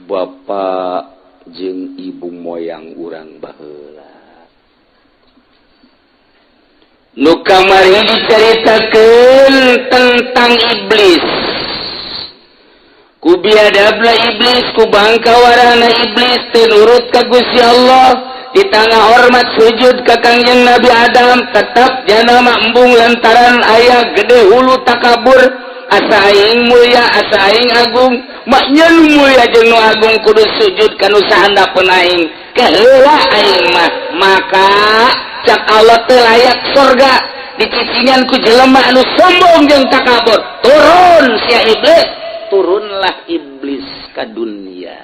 Bapak jeung ibu moyang urang baheula. Nu kamari diceritakeun tentang iblis. Ku biadabla iblis, ku bangka warana iblis teu nurut ka Gusti Allah, di tengah hormat sujud ka Kangjeng Nabi Adam, tetap jana embung lantaran aya gede hulu takabur, asa aing mulia, asa aing agung, maknya nu mulia jeung nu agung kudu sujud ka nu sahandapeun aing. Keheula aing mah, maka cak Allah teu layak sorga dicicingan ku jelema anu sombong jeung takabur. Turun sia iblis, turunlah iblis ke dunia.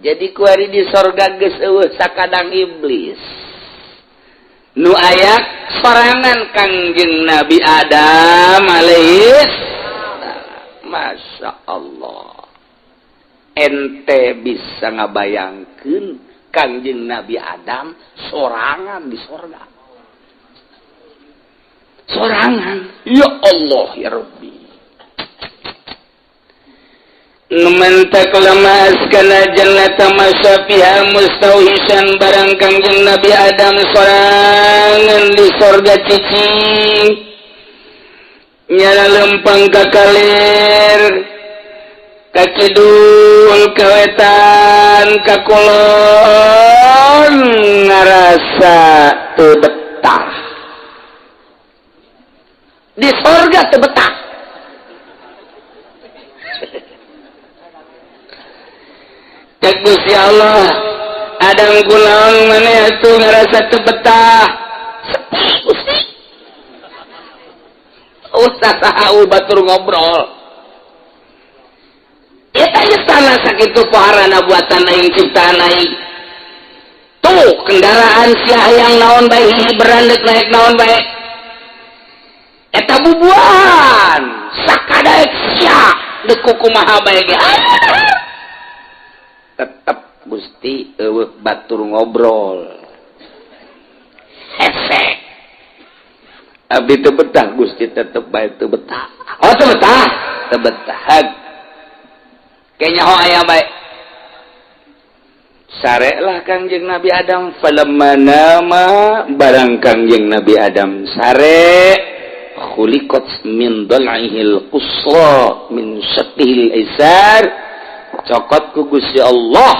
Jadi kuari di sorga geus eueuh sakadang iblis. Nu aya sorangan Kangjeng Nabi Adam alaihis. Masya Allah. Ente bisa ngabayangkeun Kangjeng Nabi Adam sorangan di sorga. Sorangan. Ya Allah ya Rabbi. Numentak lemas kana jannata masyafiha mustauhisan barang Kangjeng Nabi Adam sorangan di sorga cicing. Nyala lempang ka kalir, ka kidul, ka wetan, ka kulon, ngarasa teu betah. Di sorga teu betah. Cek Gusti Allah, Adam kunaon maneh atuh ngarasa teu betah? Sepi Gusti. Usah saha batur ngobrol. Eta ieu tanah sakitu poharana buatan aing, ciptaan aing. Tuh kendaraan sia hayang naon bae, berandek naik naon bae. Eta bubuahan sakadaek sia deuk kumaha bae ge. Tetep Gusti eueuh batur ngobrol. Hese. Abdi teu betah Gusti, tetep bae teu betah. Oh teu betah, teu betah. Kayaknya ho aya bae. Sarelah Kangjeng Nabi Adam falamma nama barang Kangjeng Nabi Adam sare khuliqat min dal'ihil qusra min syaqqihil aisar, cokot ku Gusti Allah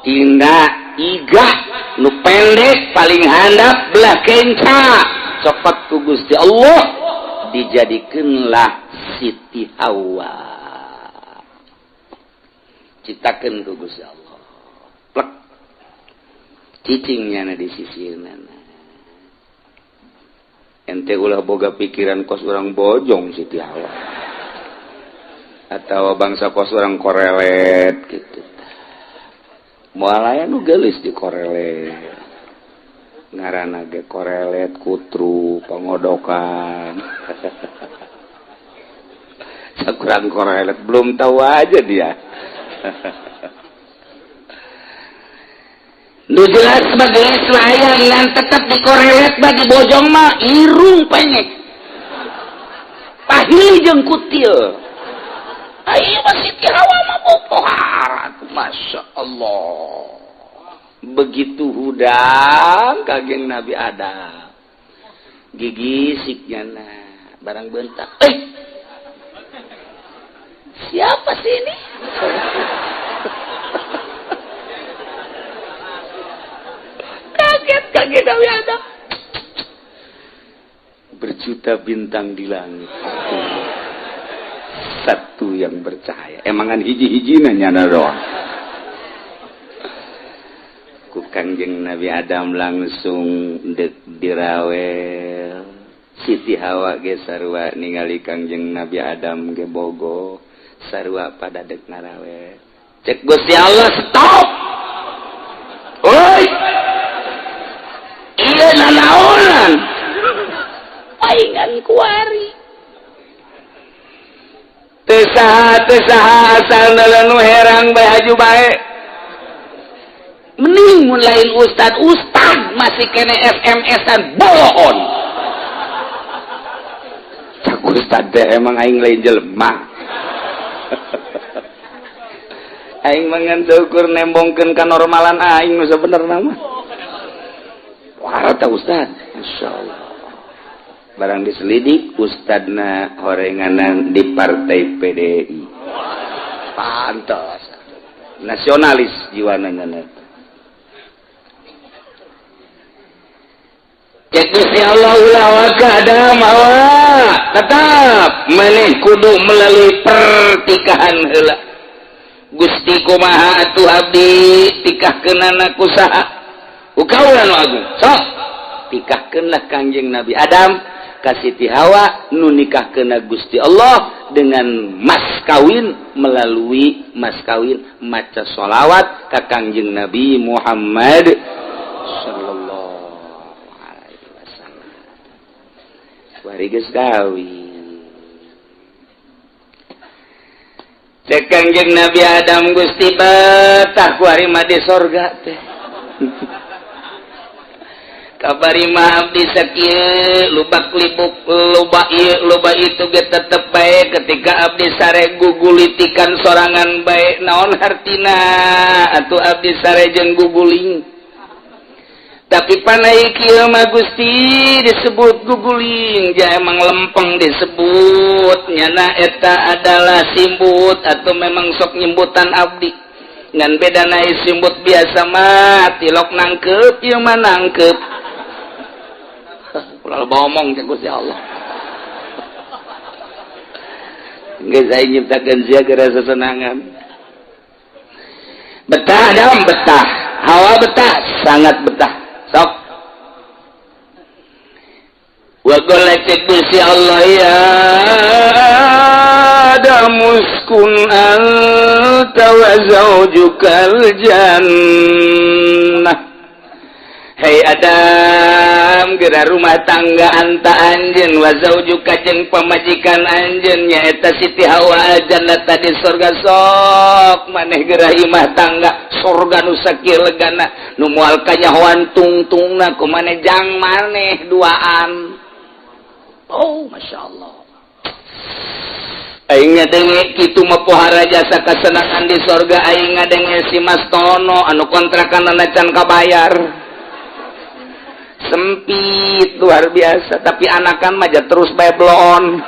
tina igah nu pendek paling handap belah kenca, cokot ku Gusti Allah dijadikeunlah Siti Hawa, ciptakeun ku Gusti Allah plek cicingnya na di sisirna. Ente ulah boga pikiran kos urang bojong Siti Hawa atau bangsa kos orang korelet gitu. Moal aya nu geulis di korelet. Ngaranna ge korelet kutru pangodokan. Sakurang korelet belum tahu aja dia. Nu jelas mah geulis mah aya ngan tetep di korelet mah di bojong mah irung penyek. Pahili jeung kutil. Ayo masih Hawa mah bopohara, Masya Allah. Begitu hudang kageng Nabi Adam. Gigisiknya nah, barang bentak. Siapa sih ini? Kaget kaget Nabi Adam. Berjuta bintang di langit. Satu yang bercahaya. Emangan hiji-hiji nanya doang. Ku Kangjeng Nabi Adam langsung dek dirawel. Siti Hawa ge sarua ningali Kangjeng Nabi Adam ge bogo, sarua pada dek ngarawel. Cek Gusti Allah stop. Oi. Ieu nanaonan? Paingan kuari. Teu saha asal nu herang bae haju bae. Mending mun lain ustad, ustad masih kene SMS-an bohon. Cak ustad teh emang aing lain jelema. Aing mah ngan saukur nembongkeun kanormalan aing nu sabenerna mah. Wah, tah Ustad. Masyaallah. Barang diselidik ustadna horenganan di partai PDI. Pantes. Nasionalis jiwana nya. Cek Gusti Allah ulah waka Adam Hawa tetap maneh kudu melalui pertikahan heula. Gusti kumaha atuh abdi tikahkeunana ku saha? Ku kaula nu agung. Sok tikahkeunlah Kangjeng Nabi Adam ka Siti Hawa nu nikahkeunna Gusti Allah dengan mas kawin melalui mas kawin maca sholawat ka Kangjeng Nabi Muhammad sallallahu alaihi wasallam. Bari geus kawin. Cek Kangjeng Nabi Adam Gusti betah ku ari mah di sorga teh. Kabari mah abdi sakieu lubak libuk loba ieu loba itu ge tetep bae ketika abdi sare gugulitikan sorangan bae naon hartina atuh abdi sare jeung guguling. Tapi panai kieu mah Gusti disebut guguling ja emang lempeng disebut nyana eta adalah simbut atau memang sok nyimbutan abdi. Ngan beda na simbut biasa mah tilok nangkep ieu mah nangkep. Ulah ngomong cek Gusti Allah. Geus aing nyiptakeun sia geura sesenangan. Betah Adam betah, Hawa betah, sangat betah. Sok. Wa qala cek Gusti Allah ya Adam uskun anta wa zaujukal jannah. Hei Adam, geura rumah tangga anta anjeun wa zaujuka jeung pamajikan anjeun nyaeta Siti Hawa jannata di surga sok maneh geura imah tangga surga nu sakieu legana nu moal kanyahoan tungtungna ku maneh jang maneh duaan. Oh, masyaallah. Aing ngadenge kitu mah pohara jasa kasenangan di sorga aing ngadenge si Mas Tono anu kontrakanana can kabayar. Sempit luar biasa tapi anakan mah terus bae bloon.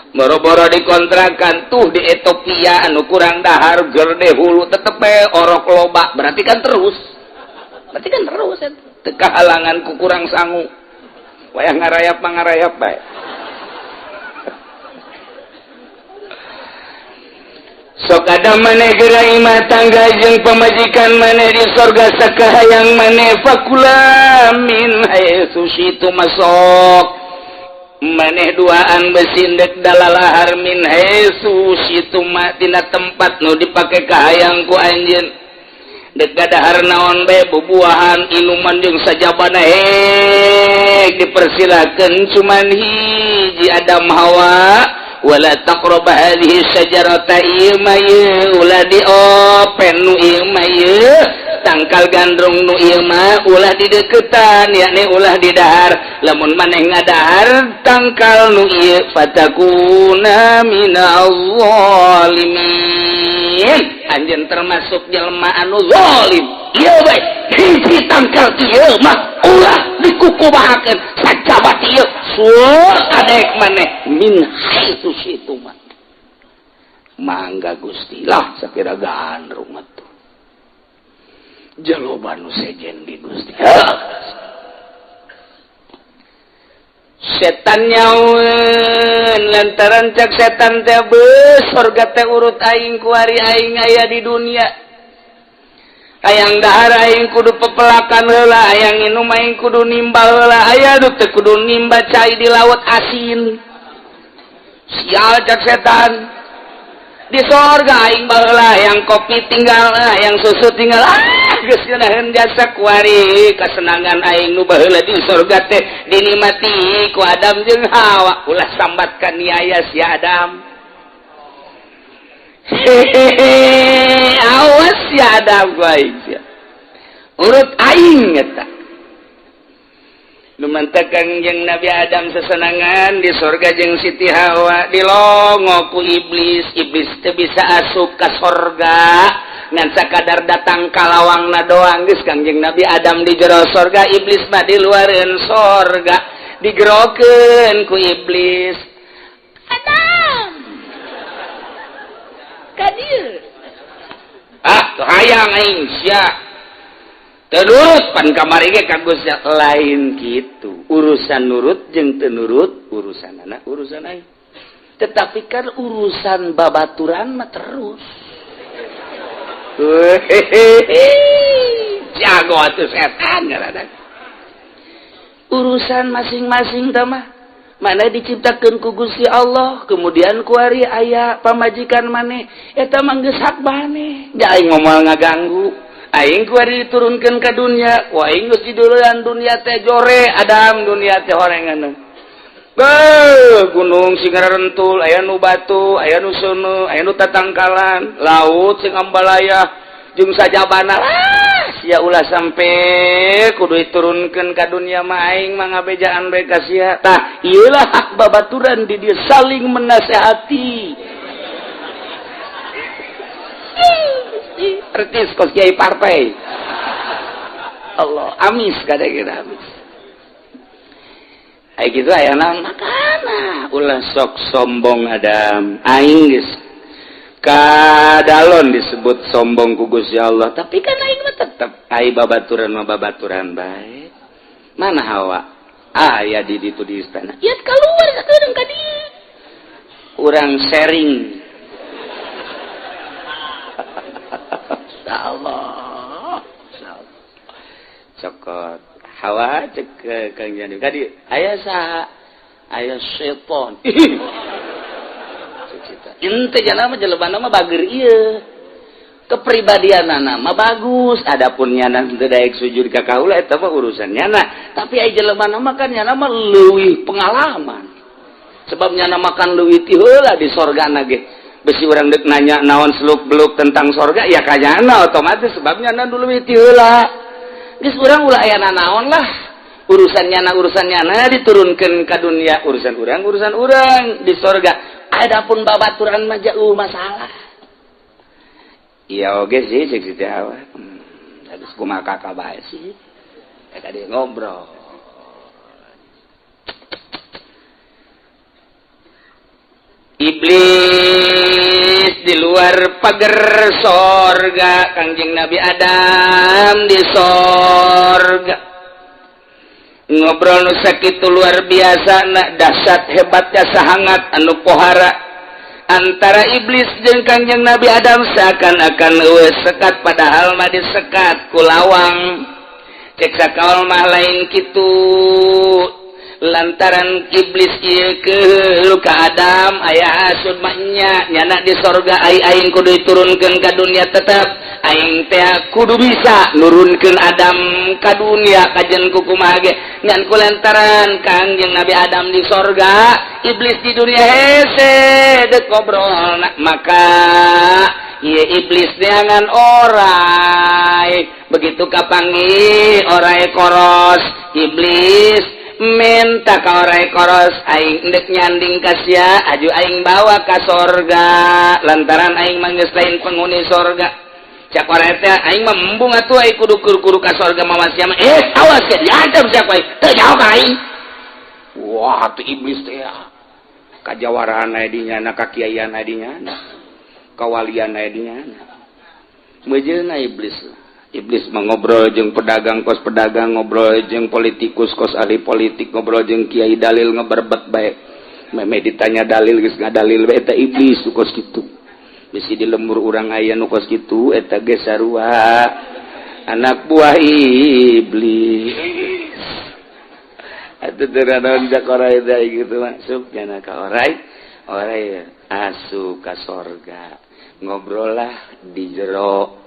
Boro-boro dikontrakan tuh di Ethiopia anu kurang dahar gerde hulu tetep bae orok loba berarti kan terus. Berarti kan terus teu kahalangan ku kurang sangu. Wayah ngarayap mah ngarayap bae. Sok ada maneh geura imah tangga jeung pamajikan maneh di sorga sakahayang maneh fakula min haitsu syitu masok maneh duaan besindek dalalahar min haitsu syitu ma tina tempat nu dipake kahayang ku anjeun dek gadahar naon bae bubuahan inuman jeung sajabana hek dipersilakeun cuman hiji Adam Hawa wala taqrab hadhihi syajarata ieu ulah diopen nu ieu mah ieu tangkal gandrung nu ieu mah ulah dideketan yakni ulah didahar lamun maneh ngadahar tangkal nu ieu fatakuna minal zalimin anjeun termasuk jelema anu zalim ieu bae hiji tangkal ieu mah ulah dikukubahakeun sajabat ieu sur adek maneh min haitsu syitu mah mangga Gusti lah sakira gandrung atuh jaloba nu sejen di Gusti setan nyaun lantaran cak setan teh beus sorga teh urut aing kuari aing aya di dunia hayang dahar aing kudu pepelakan heula hayang inum aing kudu nimba heula aya du teh kudu nimba cai di laut asin sial cak setan di sorga aing baheula hayang kopi tinggal hayang susu tinggal ah geus ngeunaheun jasa kuari kasenangan aing nu baheula di sorga teh dinikmati ku Adam jeung Hawa ulah sambat ka niaya si Adam hehehe awas si Adam ku aing sia urut aing eta Nu mantak Kangjeng Nabi Adam sesenangan di sorga jeung Siti Hawa, dilongo ku iblis. Iblis teu bisa asup ka sorga, ngan sakadar datang ka lawangna doang. Geus Kangjeng Nabi Adam di jero sorga, iblis mah di luareun sorga. Digerokeun ku iblis, "Adam, ka dieu." "Ah, teu hayang aing." "Sia teu nurut pan kamari ge ka Gusti." Lain gitu urusan nurut jeung teu nurut, urusan anak, urusan aing, tetapi kan urusan babaturan mah terus hehehe. Jago atuh setan ngaranna. Urusan masing-masing tah mah, mana diciptakan ku Gusti Allah, kemudian kuari aya pamajikan maneh, eta mah geus hak maneh, da aing moal ngaganggu. Aing kuari diturunkeun ka dunia, wah, aing geus diduluan. Dunia teh jore, Adam, dunia teh horengan. Beuh, gunung sing rentul, aya nu batu, aya nu seuneu, aya nu tatangkalan, laut sing ambalaya jeung sajabana lah. Sia ulah sampe kudu diturunkeun ka dunia mah, aing mah ngabejaan bae ka sia. Tah, ieu lah hak babaturan di dieu, saling menasehati. Artis kos kiai partai. Allah, amis kadang amis. Kayak gitu aya naon, makana ulah sok sombong, Adam. Aing geus kadalon disebut sombong ku Gusti Allah, tapi kan aing mah tetep ai babaturan mah babaturan bae. Mana Hawa? Aya di ditu di istana. Ieu keluar sakedeung ka dieu. Urang sharing. Allah. Cokot Hawa, cek Kang Jani tadi, aya saha? Aya setan. Ente jana mah jelema mah bager ieu. Kepribadian mah bagus, adapun nyana teu daek sujud ka kaula, eta mah urusan nyana. Tapi ai jelema mah kan nyana mah leuwih pengalaman. Sebab nyana makan leuwih ti heula di sorgana ge. Besi urang dek nanya naon seluk beluk tentang sorga ya kanyana otomatis, sebab nyana dulu ti heula. Geus, urang ulah aya naon lah. Urusan nyana, urusan nyana diturunkeun ka dunia, urusan urang, urusan urang di sorga. Adapun babaturan mah jauh masalah. Iya oge sih, cek Siti Hawa. Habis kumaha kakak bae sih. Ya, tadi ngobrol. Iblis di luar pagar sorga, Kangjeng Nabi Adam di sorga. Ngobrol nu sakitu luar biasa nak dahsyat hebatnya, sahangat anu pohara antara iblis jeung Kangjeng Nabi Adam, seakan-akan eueuh sekat, padahal mah disekat ku lawang. Cek sakaol mah lain kitu, lantaran iblis ieu ke ka Adam aya hasud mah nya, nyana di sorga, ai aing kudu diturunkeun ka dunia, tetep aing teh kudu bisa nurunkeun Adam ka dunia kajen kukumaha ge. Ngan ku lantaran Kangjeng Nabi Adam di sorga, iblis di dunia, hese dek ngobrol, maka ieu iblis neangan orai. Begitu kapanggih orai koros, iblis minta ka orai koros, "Aing endek nyanding ka sia, aju aing bawa ka sorga, lantaran aing mah geus lain penghuni sorga." Cak orai teh, "Aing mah embung atuh, aing kudu kudu ka sorga mawa sia mah." "Eh, awas ya, diancam sia ku aing, teu nyaho ka aing." Wah, tuh iblis teh kajawaraan aya di nyana, kakiaian aya di nyana, kawalian aya di nyana. Mejeuna iblis lah. Iblis mengobrol jeung pedagang kos pedagang, ngobrol jeung politikus kos ahli politik, ngobrol jeung kiai dalil ngeberbet bae. Meme ditanya dalil geus ngadalil bae, eta iblis kos kitu. Bisi di lembur urang aya nu kos kitu, eta ge sarua anak buah iblis. Atuh teu naon, cak orai teh gitu masuk nya ka orai, orai asup ka sorga, ngobrol lah di jero.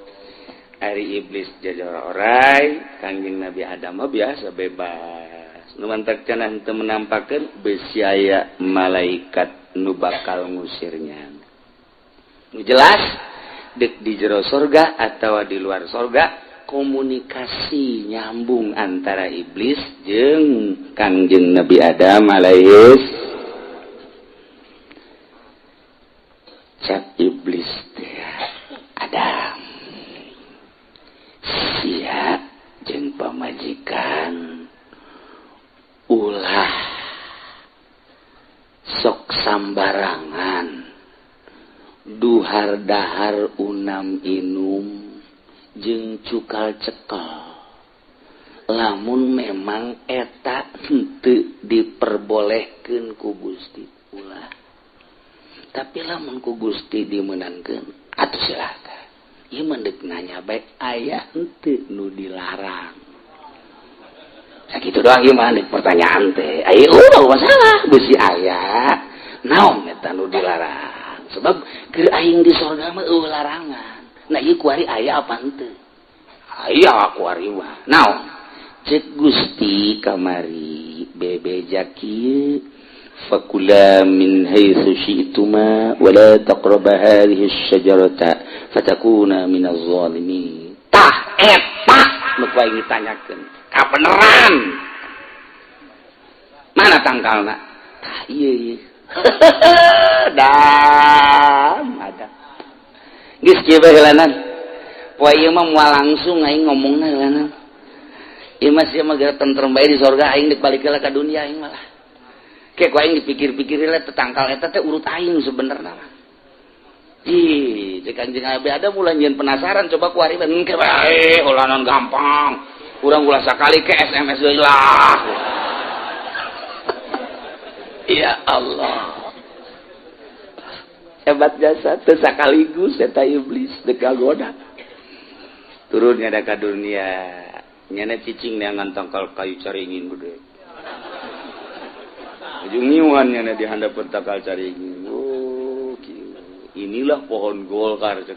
Ari iblis jajar orai, Kangjeng Nabi Adam mah biasa bebas. Nu mantak cenah teu menampakeun, besi aya malaikat nu bakal ngusirnya. Nu jelas dek di jero sorga atau di luar sorga. Komunikasi nyambung antara iblis jeung Kangjeng Nabi Adam alaihis. Cak iblis teh, "Adam, sia jeung pamajikan ulah sok sambarangan duhar dahar, unam inum jeung cukal cekel, lamun memang eta henteu diperbolehkeun ku Gusti ulah, tapi lamun ku Gusti dimenangkeun atuh silakan." Ieu mah deuk nanya bae, aya henteu nu dilarang? Sakitu doang ieu mah pertanyaan teh. Aya ulah masalah bisi aya naon eta nu dilarang, sebab keur aing di sorga mah euweuh larangan. Nah, ieu kuari aya apa henteu? Aya kuari mah. Naon cek Gusti kamari bebeja kieu? "Fakula min haitsu syi'tuma wa la taqraba hadhihi asy-syajarata fatakuna minaz zalimin." Tah, eta nu ku aing ditanyakeun kabeneran mana tangkalna? Tah, ieu ieu dam ada geus kieu bae heulanan. Poe ieu mah moal langsung aing ngomongna heulanan. Ieu mah sia mah geura tentrem bae di sorga, aing deuk balik heula ka dunia aing malah. Kayak ku aing dipikir-pikir lah, tetangkal eta teh urut aing sebenarnya mah. Ih, cek Kanjeng Nabi ada mulai nyieun penasaran, coba ku ari engke bae ulanan gampang. Urang ulah sakali ke SMS deui lah. Ya Allah. Hebat jasa teu sakaligus eta iblis deuk kagoda. Turunnya ada ka dunia. Nyana cicing neangan tangkal kayu caringin gede. Ujung ngiuhan nyana di handap tangkal caringin. Oh, kieu. Inilah pohon Golkar cek.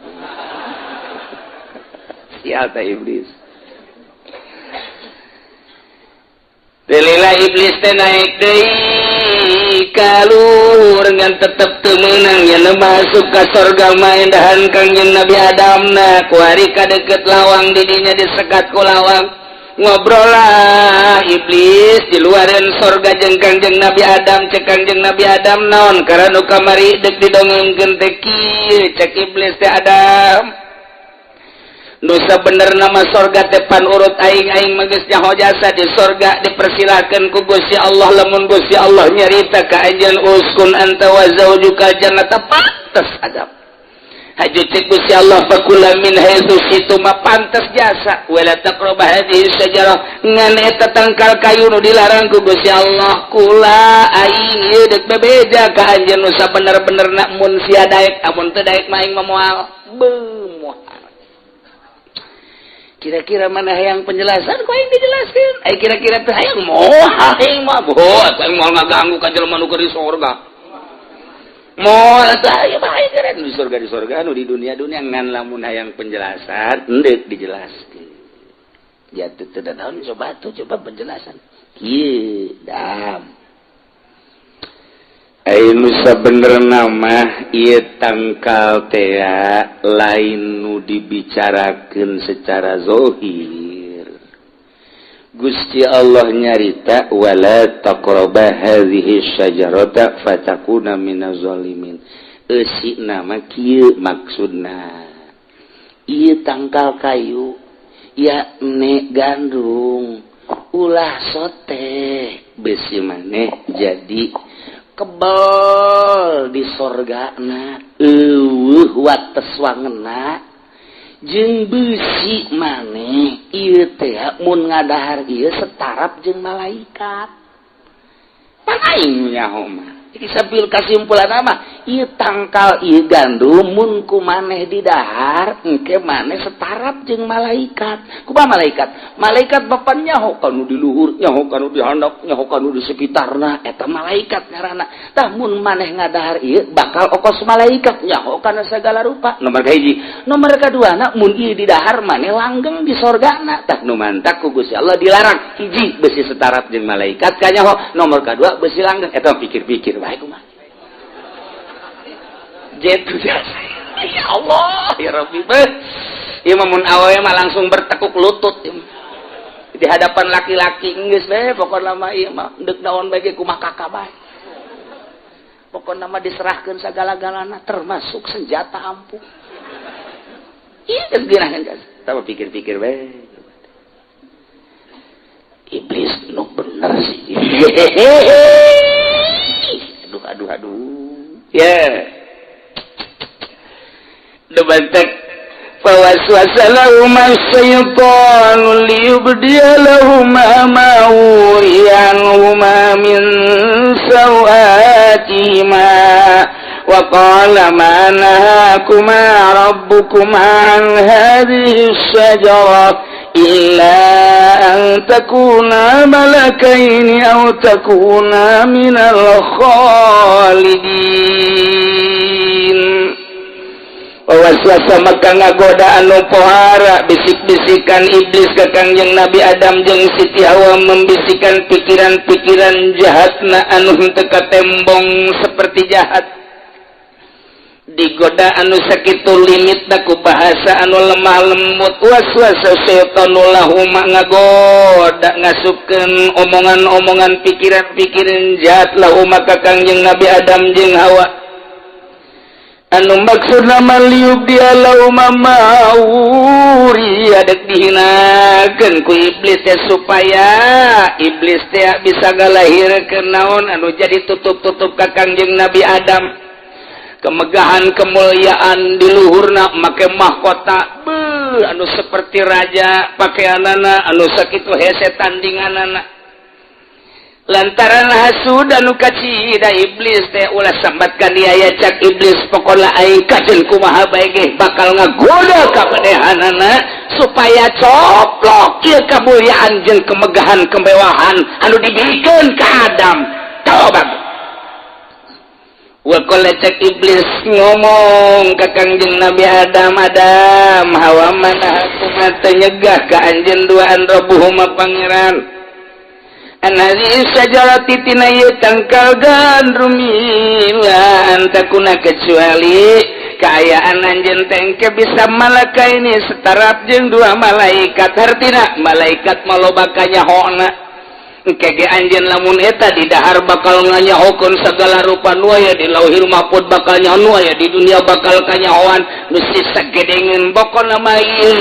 Sial teh iblis. Delila iblis teh naik deui kaluhur ngan tetep teu meunang. Nya masuk ka sorga maindahan Kangjeng Nabi Adam na kuari ka deket lawang, didinya disekat ku lawang. Ngobrol lah iblis di luaran sorga jeung Kangjeng Nabi Adam. Cek Kangjeng Nabi Adam, "Naon karena nu kamari dek didongengkeun teh kieu?" Cek iblis teh, "Adam, nusa bener nama sorga depan urut aing. Aing mah geus nyaho jasa di sorga dipersilakan ku Gusti Allah. Lamun Gusti Allah nyarita ka anjeun uskun anta wa zaujuka jannata, pantes Adam. Haju cek Gusti Allah fakula min haitsu syi'tuma, pantes jasa. Wala taqrabu hadhihi syajarah, ngan eta tangkal kayu nu dilarang ku Gusti Allah kula aing ieu deuk bebeja ka anjeun nu sabener-benerna mun sia daek. Amun teu daek mah aing mah moal beuh." Kira-kira mana yang penjelasan kok yang dijelaskan? Eh, kira-kira teh hayang moal aing mah boh, aing moal ngaganggu ka jelema nu keur di sorga. Moal atuh aya bae keren di surga nu di dunia dunia, ngan lamun hayang penjelasan endek dijelaskeun. Ya teu teu naon, coba tuh, coba penjelasan. Kieu dam. Ai nu sabenerna mah ieu tangkal teh lain nu dibicarakeun secara zohir. Gusti Allah nyarita wala taqraba hadhihi syajarata fatakuna minaz zalimin. Eusina mah kieu maksudna. Ieu tangkal kayu ya ne gandum, ulah sote besi maneh jadi kebel di sorgana, euweuh wates wangena, jeung besi maneh ieu teh mun ngadahar ieu setarap jeung malaikat. Pan aing nyaho mah. Jadi sambil kesimpulan mah ieu tangkal ieu gandum mun ku maneh didahar engke maneh setarap jeung malaikat. Kumaha malaikat? Malaikat bapan nyaho kanu di luhur, nyaho kanu di handap, nyaho kanu di sekitarna, eta malaikat ngaranna. Tah, mun maneh ngadahar ieu bakal okos malaikat, nyaho kana segala rupa. Nomor kahiji, nomor kaduana mun ieu didahar maneh langgeng di sorgana. Tah, nu mantak ku Gusti Allah dilarang, hiji besi setarap jeung malaikat kanyaho, nomor kadua besi langgeng. Eta pikir-pikir bae kumaha. Jetu jasa. Ya Allah, ya Rabbi. Beh. Ieu mah mun awewe mah langsung bertekuk lutut ieu mah. Di hadapan laki-laki geus we, pokona mah ieu mah deuk naon bae ge kumaha kakak bae. Pokona mah diserahkeun sagala-galana, termasuk senjata ampuh. Ieu geus geunaheun kan. Tah, pikir-pikir we. Iblis nu bener sih. Aduh, aduh, aduh. Ya. Yeah. Debantek فوسوس لهما الشيطان ليبدي لهما ما وري عنهما من سوآتهما وقال ما نهاكما ربكما عن هذه الشجرة إلا أن تكونا ملكين أو تكونا من الخالدين. Waswasa, maka ngagoda anu pohara, bisik-bisikan iblis ke Kangjeng Nabi Adam jeung Siti Hawa, membisikan pikiran-pikiran jahatna anu henteu tembong seperti jahat. Digoda anu sakitu limit ku bahasa anu lemah lembut. Waswasa syaitanu lahuma, ngagoda, ngasupkeun omongan-omongan, pikiran-pikiran jahat, lahuma ka Kangjeng Nabi Adam jeung Hawa, anu maksud nama liyubdiya lahuma ma wuriya, dek dihinakeun ku iblis teh supaya iblis teh bisa ngalahirkeun naon anu jadi tutup-tutup ka Kangjeng Nabi Adam, kemegahan, kemuliaan di luhurna, make mahkota, beuh, anu seperti raja pakaianana, anu sakitu hese tandinganana. Lantaran hasud anu kacida iblis teh, ulah sambatkan dia ya, cak iblis, pokokna aing kajeun kumaha bae ge bakal ngagoda ka manehanana supaya coplok ieu kemuliaan jeung kemegahan, kemewahan anu dibikeun ka Adam. Coba wa qala, cek iblis ngomong ka Kangjeng Nabi Adam, "Adam, Hawa, ma nahakuma, teu nyegah ka anjeun duaan, rabbuhuma, pangeran, an hadhihi syajarati, tina ieu tangkal gandum, illa an takuna, kecuali kaayaan anjeun teh bisa malakaini, setaraf jeung dua malaikat." Hartina malaikat maloba kanyahona. Engke ge anjeun lamun eta di dahar bakal nganyahokeun segala rupa nu aya di Lauhil Mahfud, bakal nyaho nu aya di dunia, bakal kanyahoan nu sisa gedengeun. Pokona mah ieu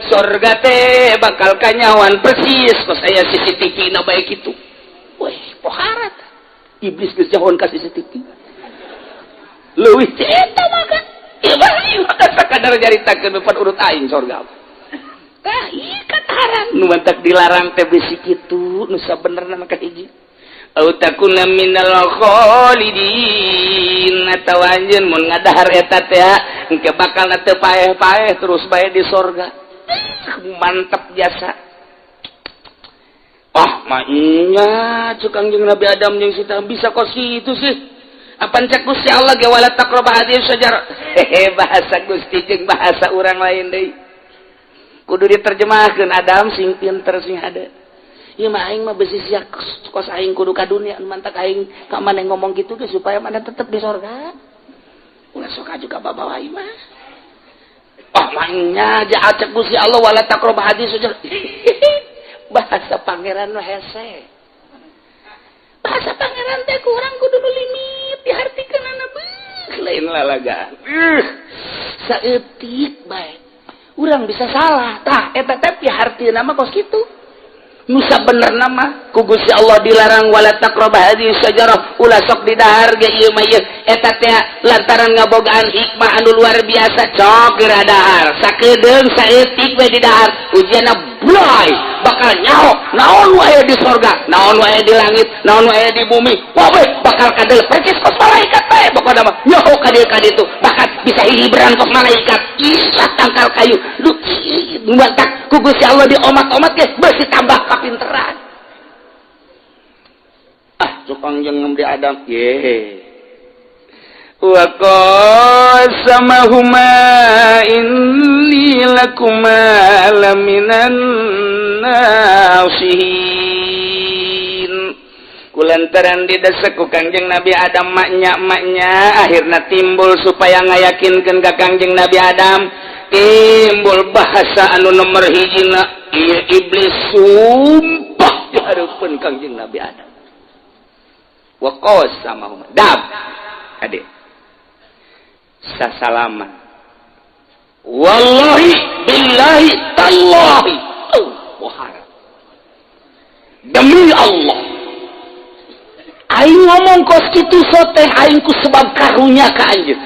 sorga teh bakal kanyahoan persis kos aya CCTV na bae kitu. Weh, poharat iblis geus nyahoan ka CCTV leuwih ti eta mah kan. Ieu mah sakadar nyaritakeun depan urut aing sorga. Tah, ieu kataran nu mantak dilarang teh bisi kitu nu sabenerna mah kahiji. Au takuna minal khalidin, atawa anjeun mun ngadahar eta teh engke bakal teu paeh-paeh, terus bae di sorga. Mantap jasa. Ah, maknya cek Kangjeng Nabi Adam jeung Siti, bisa kos kitu sih? Apan cek Gusti Allah ge wala taqrabu hadhihi syajarah. Hehe, bahasa Gusti jeung bahasa urang lain deui, kudu diterjemahkeun. Adam sing pinter, sing hade. Ieu mah aing mah besi sia kos aing kudu ka dunia, mantak aing ka maneh ngomong kitu ge supaya maneh tetep di sorga, ulah sok juga babawa aing mah. Oh, maknya cek Gusti Allah wala taqrabu hadhihi syajarah. Bahasa pangeran nu hese, bahasa pangeran teh kurang kudu nu limit dihartikeunana, beuh, lain lalagaan, saeutik bae urang bisa salah. Tah, eta teh pihartieuna mah kos kitu. Nu sabenerna mah ku Gusti Allah dilarang wala taqrabu hadhihi syajarah, ulah sok didahar ge ieu mah ieu eta teh lantaran ngabogaan hikmah anu luar biasa. Cok geura dahar sakedeung, saeutik we didahar, ujianna bloy, bakal nyaho naon wae di sorga, naon wae di langit, naon wae di bumi, wae bakal kadel percis kos malaikat bae. Pokona mah nyaho ka dieu ka ditu, bahkan bisa hihiberan kos malaikat. Isa tangkal kayu lu mantak ku Gusti Allah diomat-omat ge beusi tambah kapinteran. Ah, cukang jeung Nabi Adam ye, wa qasamahuma inni lakuma laminan nasihin. Kulantaran didesak ku Kangjeng Nabi Adam, maknya maknya akhirnya timbul supaya ngayakinkeun ka Kangjeng Nabi Adam. Timbul bahasa anu nomor hijina ieu iblis sumpah di hareupeun Kangjeng Nabi Adam. Wa qasamahuma dab ade sasalaman, wallahi billahi tallahi, oh wahara, demi Allah aing ngomong kos kitu teh aing ku sebab karunya ka anjeun,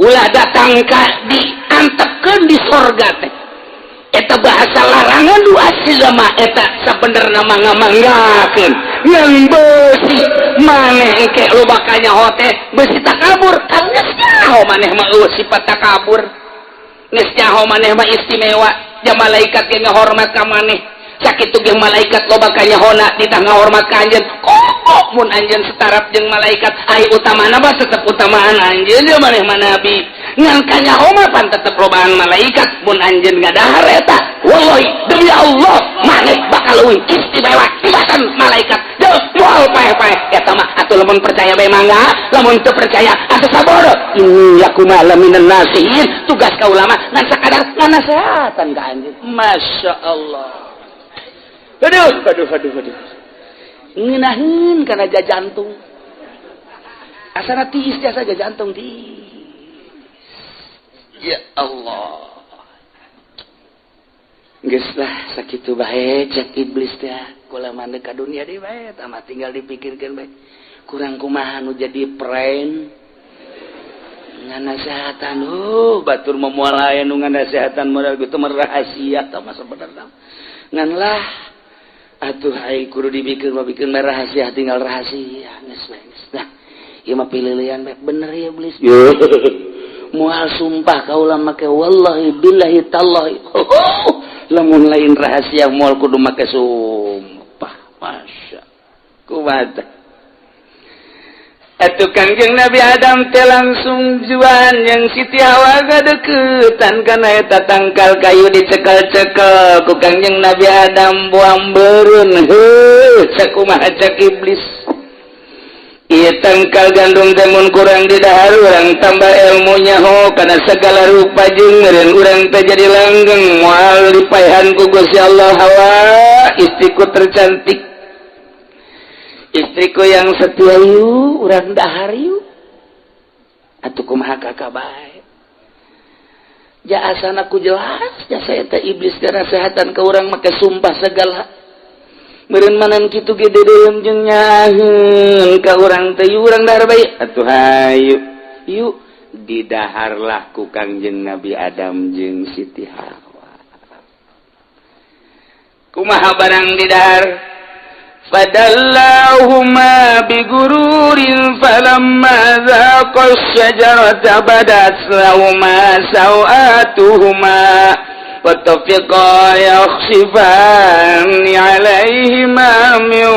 ulah datang ka diantepkeun di sorga teh. Eta bahasa larangan du asli mah eta sabenerna mah ngamanggakeun ngan besi maneh engke loba kanyaho teh besi takabur kan. Geus nyaho maneh mah eueuh sifat takabur, geus nyaho maneh mah istimewa, ja malaikat ge ngahormat ka maneh. Sakitu ge malaikat loba kanyahona ditah ngahormat ka anjeun. Kok mun anjeun setaraf jeung malaikat, ai utamana mah tetep utamaan anjeun, ya maneh mah nabi, ngan kanyaho mah pan tetep lobaan malaikat. Mun anjeun ngadahar eta, wallahi, demi Allah, maneh bakal leuwih istimewa tibatan malaikat. Deuk moal paeh-paeh eta mah. Atuh lamun percaya bae mangga, lamun teu percaya atuh sabodo. Inni lakuma laminan nasihin. Tugas kaula mah ngan sakadar nganasehatan ka anjeun. Masya Allah, aduh aduh aduh aduh, ngeunaheun kana jantung, asana tiis jasa jantung tiis. Ya Allah. Geus lah sakitu bae cek iblis teh, kula mah ka dunia deui bae tah mah, tinggal dipikirkeun bae. Kurang kumaha nu jadi friend nganasehatan, batur mah moal aya nu nganasehatan modal kitu mah, rahasia tah mah sabenerna. Ngan lah atuh aing kudu dibikeun mah, bikeun mah rahasia, tinggal rahasia geus bae geus. Nah, ieu mah pililihan bae, bener ya iblis. Moal sumpah kaula make wallahi billahi tallahi. Lamun lain rahasia moal kudu make sumpah. Masya kumaha atuh Kangjeng Nabi Adam teh langsung juan yang Siti Hawa gadeukeutan kana eta tangkal kayu, dicekel-cekel ku Kangjeng Nabi Adam, buang beureun. Heuh, sakumaha cek iblis? Ieu tangkal gandum teh mun kurang di dahar, urang tambah ilmu nyaho kana segala rupa jeung meureun urang teh jadi langgeng, moal dipaehan ku Gusti Allah. Hawa, istriku tercantik, istriku yang setia, yuk urang dahar yuk atuh. Kumaha kakak bae ja, asana ku jelas ja saya teh iblis sehatan ke urang make sumpah segala. Meureun manan kitu ge dedeum jeung nyaheun ka urang teh, urang dahar bae atuh, hayu yuk. Didaharlah ku Kangjeng Nabi Adam jeung Siti Hawa. Kumaha barang didahar? فدلاهما بغرور، فلما ذاقا الشجرة بدت لهما سوآتهما وطفقا يخصفان عليهما من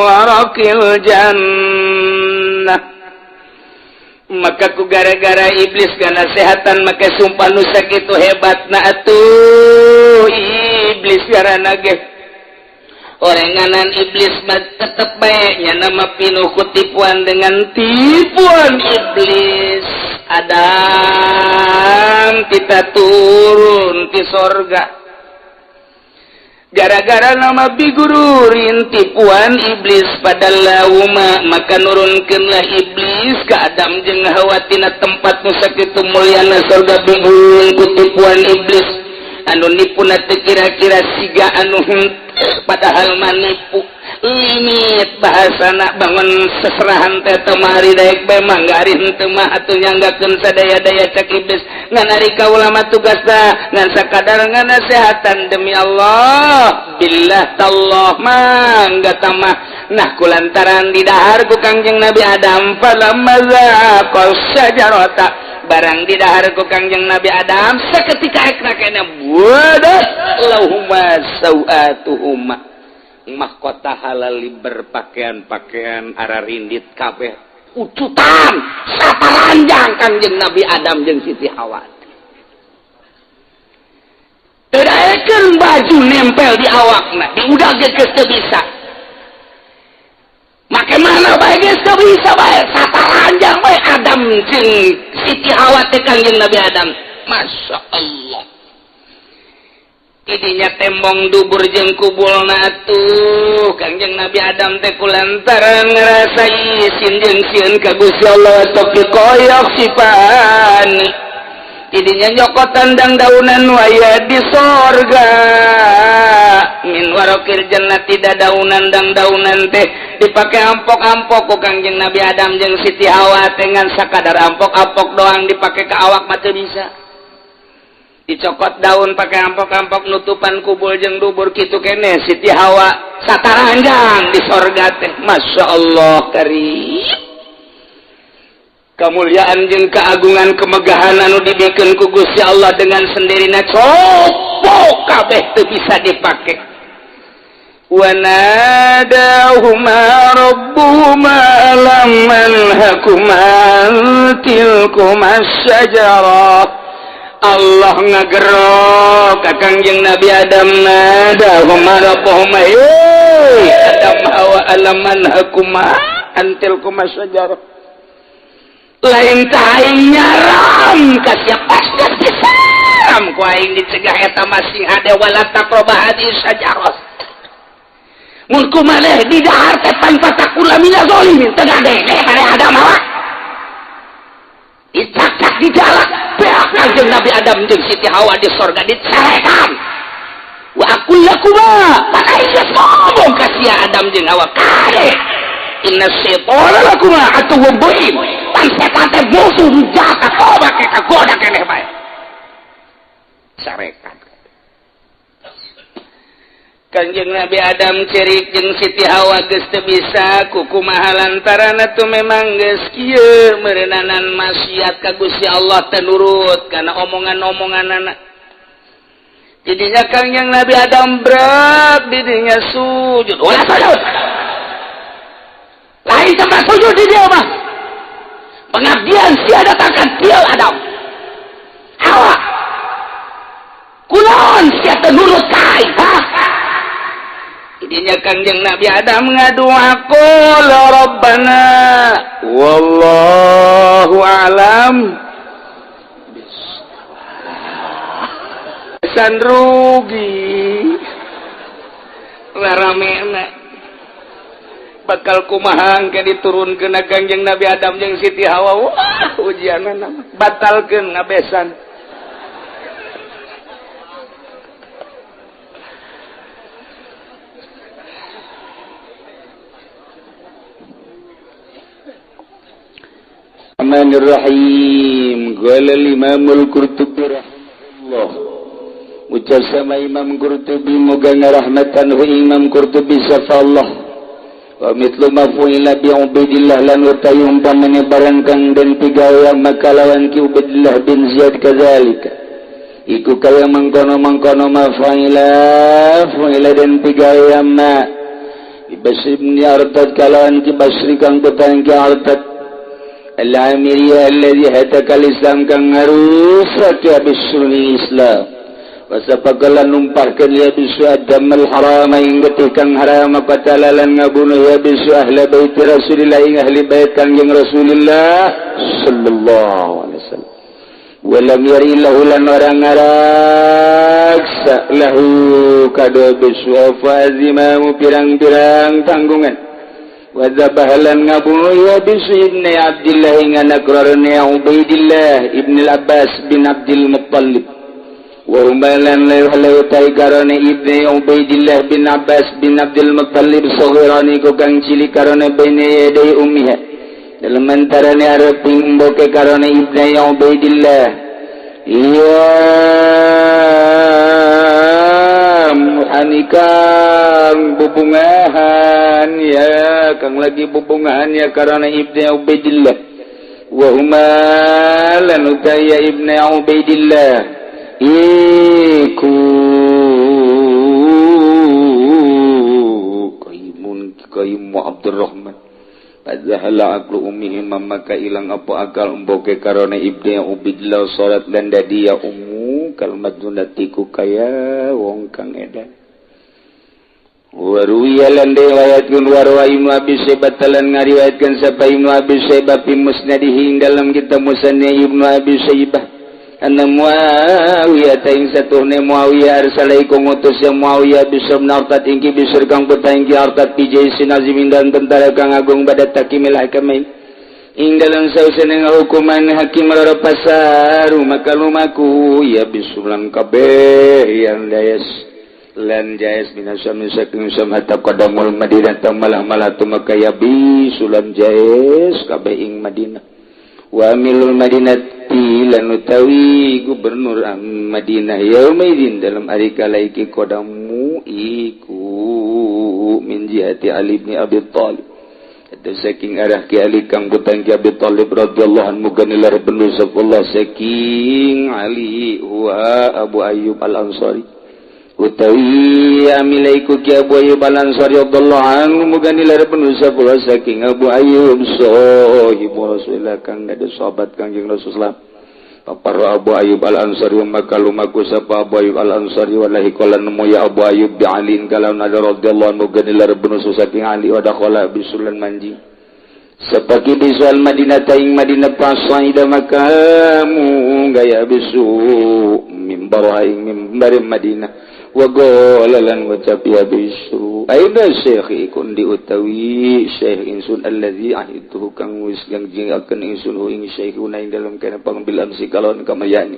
ورق الجنة. Maka ku gara-gara iblis ngasehatan maka sumpah nu sakitu hebat na atuh iblis karena ge orenganan iblis mah tetep baiknya nama pinuh kutipuan. Dengan tipuan iblis, Adam kita turun di sorga gara-gara nama بغرور, tipuan iblis. فدلاهما, maka nurunkanlah iblis ke Adam jeung Hawa tina tempat nu sakitu mulyana sorga. بغرور, ku tipuan iblis anu nipu teu kira-kira siga anu henteu, padahal manipu limit bahasana. Bangun seserahan teh temari daek bae mangga, ari henteu mah atuh nyanggakeun sadaya-daya cek iblis. Ngan ari kaula mah tugasna ngan sakadar nganasehatan, demi Allah, billah, tallah, mangga tamah. Nah, kulantaran didahar ku Kangjeng Nabi Adam, فلما ذاقا الشجرة, barang didahar ku Kangjeng Nabi Adam seketika ekna kena بدت لهما سوآتهما, mahkota halal berpakaian-pakaian ararindit kabeh ucutan saparanjang Kangjeng Nabi Adam jeung Siti Hawa. Teu daekeun baju nempel di awakna, diudag ge geus teu bisa, make mana bae geus teu bisa bae, saparanjang bae Adam jeung Siti Hawa teh. Kangjeng Nabi Adam Masya Allah, idinya tembong dubur jeung kubulna tuh. Kangjeng Nabi Adam teh kulantaran ngerasa isin jeung sieun ka Gusti Allah, tok dikoyok sipani. Idinya nyokotan dang daunan waya di sorga, min warokil jannati, daunan dang daunan teh dipakai ampok-ampok ku Kangjeng Nabi Adam jeung Siti Hawa. Dengan sakadar ampok-ampok doang, dipakai ke awak mah teu bisa. Dicokot daun pakai ampok-ampok nutupan kubul jeung dubur kitu kene. Siti Hawa sataranjang di sorga teh. Masya Allah karim, kemuliaan jeung keagungan, kemegahan anu dibikeun ku Gusti Allah dengan sendirina copok kabeh, teu bisa dipake. وناداهما ربهما ألم أنهكما عن تلكما الشجرة. Allah ngagerok ka Kangjeng Nabi Adam. ناداهما ربهما, hey Adam, Hawa, ألم أنهكما عن تلكما الشجرة. Lain aing nyaram ka sia, pasti disaram ku aing dicegah eta masing hade, ولا تقربا هذه الشجرة, mun ku maneh di dahar teh pan فتكونا من الظالمين. Teu gade maneh Adam Hawa, dicakak di dalam beak. Kanjeng Nabi Adam jeung Siti Hawa di sorga dicarekan. وأقل لكما, pan aing geus ngomong ka sia Adam jeung Hawa, kade, إن الشيطان لكما عدو مبين, pan setan teh musuh jahat, coba ke kagoda keneh bae. Carekan. Kanjeng Nabi Adam cerik jeung Siti Hawa geus teu bisa kukumaha, lantaran atuh memang geus kieu meureunana maksiat ka Gusti Allah, teu nurut kana omongan-omonganana. Jadinya Kangjeng Nabi Adam berat didinya sujud. Ulah sujud, lain tempat sujud di dia mah pengabdian sia datangkan dia. Adam, Hawa, kunaon sia teu nurut ka aing, ha? Jadinya Kangjeng Nabi Adam ngadua, قالا ربنا والله أعلم. San rugi rarame bakal kumaha ke diturunkeun Kangjeng Nabi Adam jeung Siti Hawa. Wah, ujianna batalkeun ngabesan. الرحمن الرحيم. قال الإمام القرطبي رحمه الله, ucap sama Imam Qurtubi, moga ngarahmatan hu Imam Qurtubi sapa Allah, ومثل ما فعل بعبيد الله, lan utawi umpamane barang kang den pigawe maka lawan ki Ubaidillah bin Ziyad, كذلك iku kaya mangkono-mangkono ما فعل فعل den pigawe ma بشر بن أرطاة kalawan ki Basri kang petang ki Artad Al-Amiriyah الذي هتك الإسلام kang ngarusak ya Bisrul Islam, وسفك lan numpahkeun ya Bisru الدم الحرام ing getih kang haram, قتل lan ngabunuh ya Bisru أهل بيت رسول الله ing ahli bait Kangjeng Rasulullah sallallahu alaihi wasallam, ولم ير له lan ora ngaraksa له kado Bisru apa الذمم pirang-pirang tanggungan, وذبح lan ngabunuh ya Bisru ابني عبد الله ing anak rarane Ubaidillah ibn al-Abbas bin Abdul Muttalib, وهما lan leu tai karone ibni Ubaidillah bin Abbas bin Abdul Muttalib صغيران ku kang cilik karone, بين يدي أمها dalam antarane areping emboke karone ibni Ubaidillah. Iya, muhanikang bubungahan ya, kang lagi bubungahan ya karena ibni Ubaidillah, وهما lan utaya ibni Ubaidillah iku kaimun kaimu Abdurrahman. فذهل عقل أمهما, maka ilang apa akal emboke karena ibni Ubaidillah, صارت lan dadi ya ummu كالمجنونة ku kaya wong kang edan. وروي lan diriwayatkeun, وروى Ibnu Abi Syaibah lan ngariwayatkeun sapa Ibnu Abi Syaibah في مسنده ing dalam kitab Musnad Ibnu Abi Syaibah. Anna Muawiyah ta ing satuhne Muawiyah arsala iku ngutus ya Muawiyah Bisr bin Artat ing Bisr kang putra ing Artat bi jaisin azimin dan tentara kang agung ba'da tahkimil hakamain ing dalam sausene hukuman hakim loro. Fasaru maka lumaku ya Bisr lan kabeh yang dayas lan jais minasyam saking sam hatta qadamul Madinah malah malah tumaka ya Bisr lan jais kabeh ing Madinah wa amilul Madinati lan utawi gubernur Madinah yaumaidin dalam ari kala iki qadamu iku min jihati Ali bin Abi Thalib, itu saking arah Ki Ali kang putra Ki Abi Thalib radhiyallahu anhu, ganilar benu Allah saking Ali. Wa Abu Ayyub Al-Ansari utawi amilaiku Ki Abu Ayyub Al-Ansari radhiyallahu anhu, muga nilar benu Allah saking Abu Ayyub sahibu Rasulillah kang ada sahabat Kangjeng Rasulullah. Papar Abu Ayyub Al-Ansari, maka lumaku sapa Abu Ayyub Al-Ansari wallahi qala nemu ya Abu Ayyub bi Ali kalau ada radhiyallahu anhu ganilar benu saking Ali wa dakhala bisulan manji seperti bisual Madinah taing Madinah. Fasaida makamu gaya bisu mimbar ing mimbar Madinah wa qala lan ngucap ya bisu, aina syekh ikun di utawi syekh insun allazi ahidtuhu kang wis janjiakeun insun ing syekhuna ing dalam kana pangbil amsi kalon kamayani.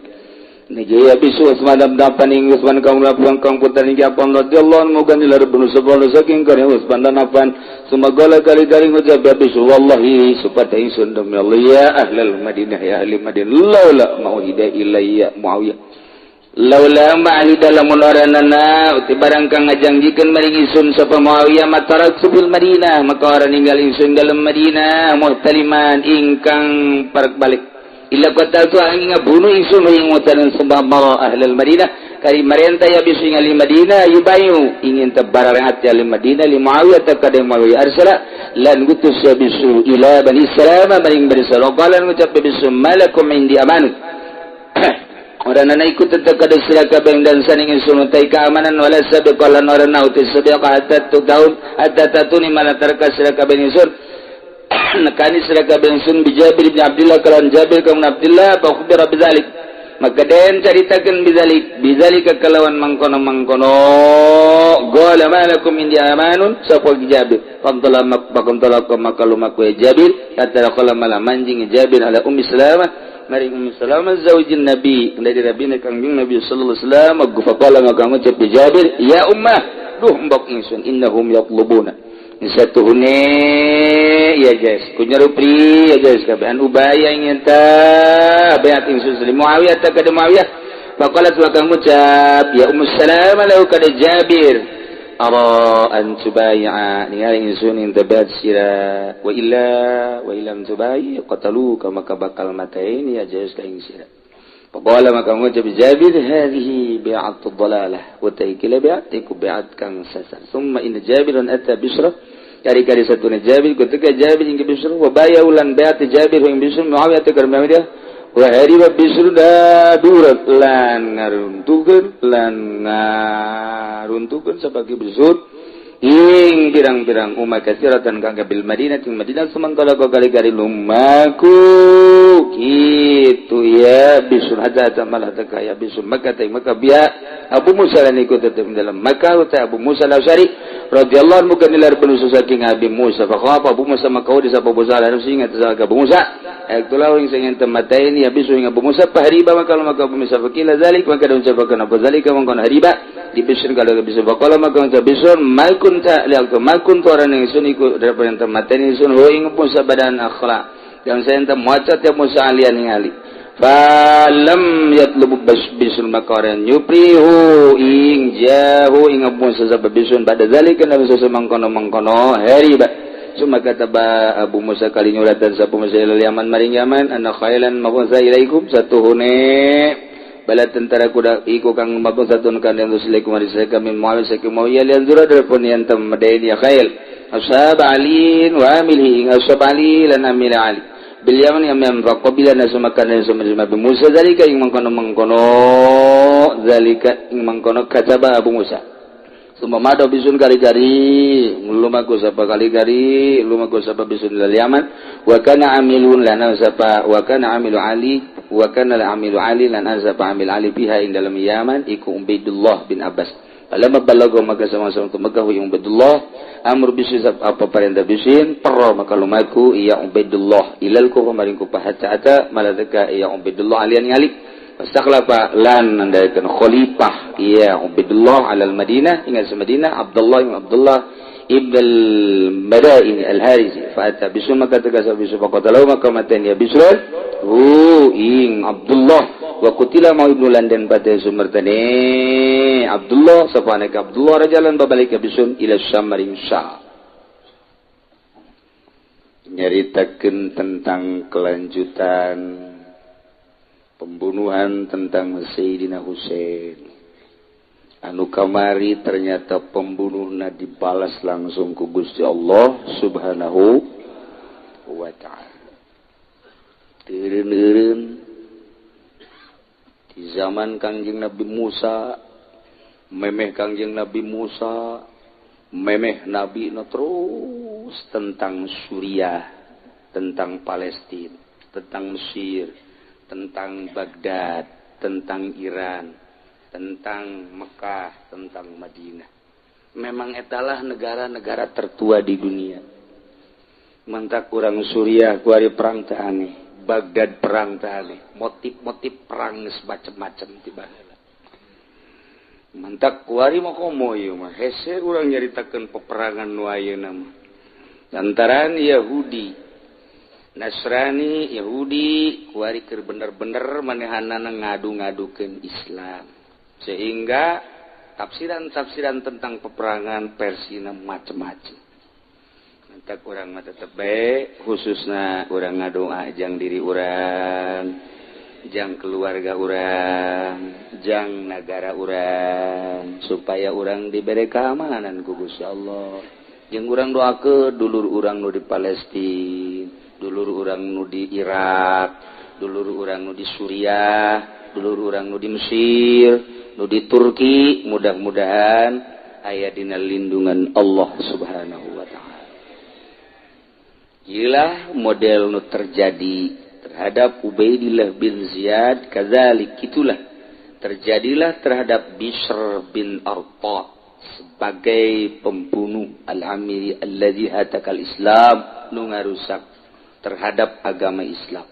Nijaya bisu Utsman bin Affan ing Utsman kang lapuan kang putra ing Affan radhiyallahu anhu muga nilar benu sapa saking karya Utsman dan Affan. Sumagala kali-kali ngucap ya bisu, wallahi supaya insun demi Allah, ya ahlal Madinah, ya ahli Madinah, laula mauhida ilayya Muawiyah, laula ma'ahida lamun oranana uti barang kang ngajanjikeun maring ingsun sapa Muawiyah, matarak bil Madinah maka ora ninggal ingsun dalam Madinah muhtaliman ingkang parak balik illa qataltu ang ngabunuh ingsun ing mutanan sebab mara ahlul Madinah kari marenta ya bisu ing ahli Madinah yubayu ingin tebarang hati ahli Madinah li Muawiyah takade Muawiyah. Arsala lan gutus ya bisu ila Bani Salama maring Bani Salama qala ngucap bisu, malakum indi amanut. Orang nana ikut tetap kada sira kabeh dan saning ingsun utai keamanan wala sabiqa lan ora nauti sabiqa hatta tu tahun hatta tatuni mana tarka sira kabeh ingsun nekani sira kabeh ingsun bi Jabir bin Abdullah kalan Jabir bin Abdullah. Fa ukhbira bidzalik maka den caritakeun bidzalik bidzalika kalawan mangkono-mangkono. Qala malakum indi amanun sapa Jabir. Fantala mak maka lumaku Jabir hatta qala malah manjing Jabir ala Ummi Salamah maring Ummi Salamah zaujin Nabi dari Nabi Kangjeng Nabi sallallahu alaihi wasallam. Faqala maka ngucap Jabir, ya ummah, duh mbok ingsun, innahum yatlubuna satuhune ya guys kunyarupri ya guys kabehan ubaya ingin ta bayat ingsun li Muawiyah ta kada Muawiyah. Faqalat maka ngucap ya Ummu Salamah lahu kada Jabir, ara an tubay'a ningali ingsun ing tabat sira wa illa wa illam tubayi qataluka maka bakal mataini ya jais ka ing sira. Faqala maka ngucap Jabir, hadhihi bi'atu dhalalah wa taikila bi'at iku bi'at kang sasar. Summa inna Jabiran ata Bisra kari-kari satu Jabir ketika Jabir ing Bisra wa baya ulan bi'at Jabir ing Bisra Muawiyah ta Muawiyah wa hariba Bisra dadurat lan ngaruntukeun sebagai Bisr ing pirang-pirang umat katsiratan kang bil Madinah ting Madinah. Sementara kau kali-kali lumaku kitu ya Bisr hatta malah teka ya Bisr Makkah teh Makkah biya Abu Musa lan ikut tetep dalam Makkah uta Abu Musa al-Asy'ari radhiyallahu anhu kan nilar benu saking Abi Musa. Fa khafa Abu Musa maka di sapa Musa lan ingat Abu Musa itulah ing sing tematain ya bisu ing Abu Musa. Fahariba maka Abu Musa fakila zalik maka ucapakan apa zalika mangkon hariba di Bisr kalau bisa. Faqala maka ucap Bisr, mal kunta lihat mal kuntu orang ingsun iku daripada yang tematain ingsun hu ing Musa badan akhla yang saya ente maca tiap Musa alian ing ali. Falam yatlubu bisul maka orang nyuprihu ing jahu ing Abu Musa sabab bisun pada zalika nabi sesu mangkono mangkono hariba. Suma kata ba Abu Musa kali nyuratan sapa Musa ilal Yaman maring Yaman anna khailan mabunsa ilaikum satuhune bala tentara kuda iku kang mabun satun kan yang tuslikum ari kami Muawiyah saking Muawiyah lian zura dari yang temadain ya khail ashab Ali wa amilihi ing ashab Ali lan amil Ali bil Yaman yang mem faqabila nasu makan dan suma Abu Musa zalika ing mangkono mangkono zalika ing mangkono kataba Abu Musa. Summa mada Bisrun kali-kali lumaku sapa kali-kali lumaku sapa Bisrun lil Yaman wa kana amilun lana sapa wa kana amilu Ali wa kana amilu Ali lan sapa amil Ali biha ing dalam Yaman iku Ubaidullah bin Abbas. Falamma balaga maka sama-sama ke Mekah Ubaidullah amr Bisrin apa perintah Bisrin perro maka lumaku iya Ubaidullah ilal Kufah maring Kufah hatta ata maladaka iya Ubaidullah alian ngali wastakhlafa lan nandaikan khalifah iya Ubaidullah alal Madinah ingat Madinah Abdullah ibn Abdullah ibn al-Madaini al-Harisi fa ata Bisr maka tegas Bisr faqatalahu maka matan ya Bisr hu ing Abdullah wa qutila ma ibnu landan pada sumertane Abdullah sapaneka Abdullah rajalan babalik Bisr ila Syam maring Syam. Nyaritakeun tentang kelanjutan pembunuhan tentang Sayyidina Husain anu kamari ternyata pembunuhna dibalas langsung ku Gusti Allah Subhanahu wa ta'ala. Teureun-eureun di zaman Kangjeng Nabi Musa, memeh Kangjeng Nabi Musa, memeh Nabi no terus tentang Suriah, tentang Palestina, tentang Mesir, tentang Baghdad, tentang Iran, tentang Mekah, tentang Madinah. Memang etalah negara-negara tertua di dunia. Mantak kurang Suriah kuari perang teh aneh, Baghdad perang teh aneh, motif-motif perang geus macem-macem tiba heula. Mantak kuari mah komo ieu mah hese urang nyaritakeun peperangan nu ayeuna mah. Lantaran Yahudi Nasrani Yahudi kuari keur bener-bener manehanana ngadu-ngadukeun Islam sehingga tafsiran-tafsiran tentang peperangan versina macem-macem. Mantak urang mah tetep bae khususna urang ngadoa jang diri urang, jang keluarga urang, jang nagara urang supaya urang dibere keamanan ku Gusti Allah. Jeung urang doakeun dulur urang nu di Palestina, dulur urang nu di Irak, dulur urang nu di Suriah, dulur urang nu di Mesir, nu di Turki, mudah-mudahan aya dina lindungan Allah Subhanahu wa ta'ala. Iyalah model nu terjadi terhadap Ubaidillah bin Ziyad, kadzalik itulah terjadilah terhadap Bishr bin Arta sebagai pembunuh al-amiri alladzi hatakal Islam nu ngarusak terhadap agama Islam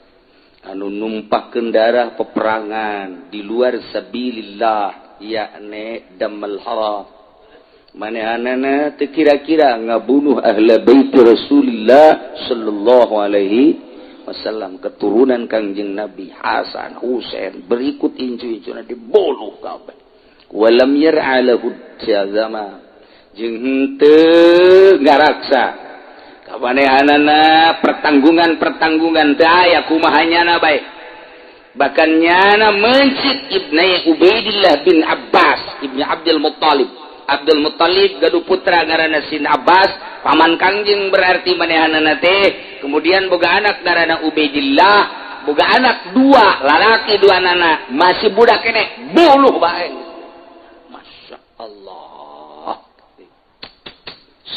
anu numpahkeun darah peperangan di luar sabilillah yakni damal haram manehanana teu kira-kira ngabunuh ahla bait Rasulillah sallallahu alaihi wasallam keturunan Kangjeng Nabi Hasan Husain berikut incu-incuna dibunuh kabeh walam yar'alahu jazama jeung henteu ngaraksa kapanehanana pertanggungan-pertanggungan teu aya kumaha nyana bae bahkan nyana mencit Ibnu Ubaidillah bin Abbas Ibnu Abdul Muttalib. Abdul Muttalib gaduh putra ngaranna Sin Abbas paman Kangjeng berarti manehanana teh kemudian boga anak ngaranna Ubaidillah boga anak dua lalaki dua nana masih budak keneh bunuh bae. Masya Allah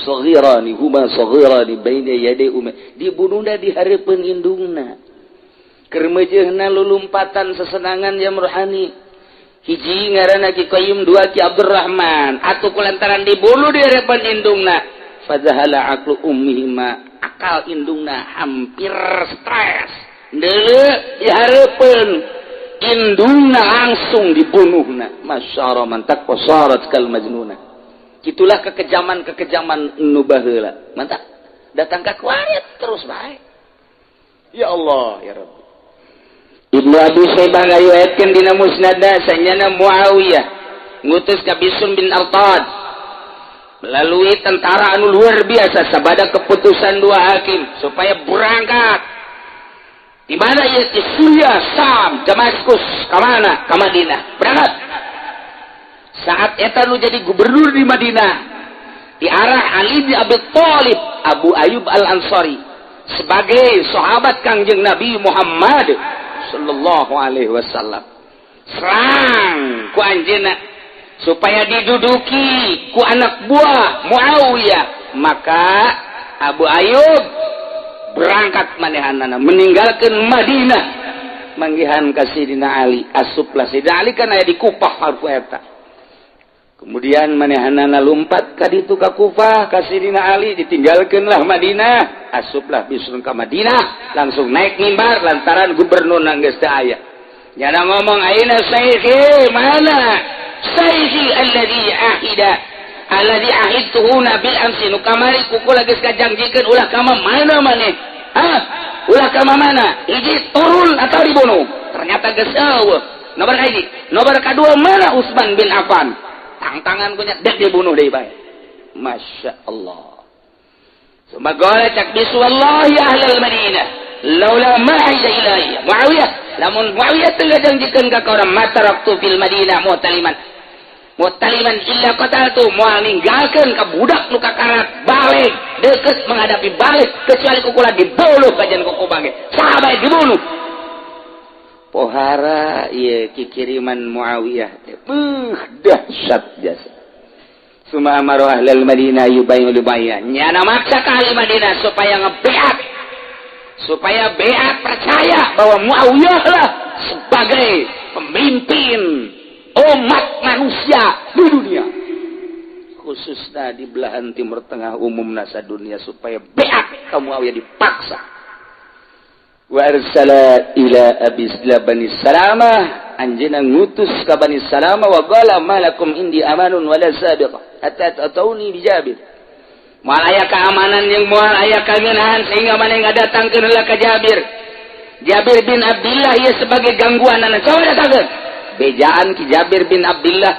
saghirani huma saghirani baina yaday umma dibunuhna di hareupeun indungna keur meujeuhna lulumpatan sesenangan jam rohani hiji ngaranna Ki Qayyim dua Ki Abdurrahman atuh kulantaran dibunuh di hareupeun indungna fadzahala aqlu ummihima akal indungna hampir stres deuleu di hareupeun indungna langsung dibunuhna masyara mantak wasarat kal majnuna. Itulah kekejaman-kekejaman nu baheula mantak datang ka kuarit terus bae. Ya Allah ya Rabbi. Ibnu Abi Syaibah ngariwayatkeun dina Musnadna sanyana Muawiyah ngutus ka Bisr bin Artad melalui tentara anu luar biasa sabada keputusan dua hakim supaya berangkat di mana ieu di Suriah, Sam, Damaskus, ka mana? Ka Madinah. Berangkat. Saat eta nu jadi gubernur di Madinah di arah Ali bin Abi Thalib, Abu Ayyub Al-Ansari sebagai sahabat Kangjeng Nabi Muhammad sallallahu alaihi wasallam. Serang ku anjeunna Supaya diduduki ku anak buah Muawiyah. Maka Abu Ayyub berangkat manehanana meninggalkan Madinah, manggihan ka Sidina Ali. Asuplah Sidina Ali, kan aya di Kufah harfu eta. Kemudian manehanana lumpat ka ditu ka Kufah ka Sidina Ali, ditinggalkeunlah Madinah. Asuplah bisun ka Madinah, langsung naik mimbar lantaran gubernur geus teu aya. Nyana ngomong, "Aina syaikhi? Mana syaikhi alladhi ahida, alladhi ahidtuhu bil amsi? Nu kamari ku kula geus kajangjikeun ulah ka mana maneh? Hah, ulah ka mana? Hiji, turun atau dibunuh." Ternyata geus eueuh. Nomor hiji, nomor kedua, mana Utsman bin Affan? Tangtangan punya dek dibunuh deui bae. Masya Allah. Summa qala, cak bisu, "Wallahi ahlal Madinah, laula ma ahida ilayya Muawiyah," lamun Muawiyah teu ngajanjikeun ka urang, "ma taraktu fil Madinah muhtaliman muhtaliman illa qataltu," moal ninggalkeun ka budak nu kakarat balik deket menghadapi balik kecuali ku kula dibunuh kajian kuku bangke sahabat dibunuh. Pohara ieu kikiriman Muawiyah teh, beuh, dahsyat jasa. Summa amara ahlal Madinah yubayyu libaya, nyana maksa ka ahli Madinah supaya ngebeat, supaya beat percaya bahwa Muawiyah lah sebagai pemimpin umat manusia di dunia, khususnya di belahan Timur Tengah, umum nasa dunia, supaya beat ka Muawiyah dipaksa. Wa arsala ila abi Bani Salamah, anjeunna ngutus ka Bani Salamah, wa qala, "Malakum indi amanun wala sabiqah hatta tatuni bi Jabir." Moal aya keamanan yang moal aya kangenahan sehingga maneh ngadatangkeun heula ka Jabir, Jabir bin Abdullah ieu sebagai gangguan anak. Coba datangkeun bejaan ki Jabir bin Abdullah.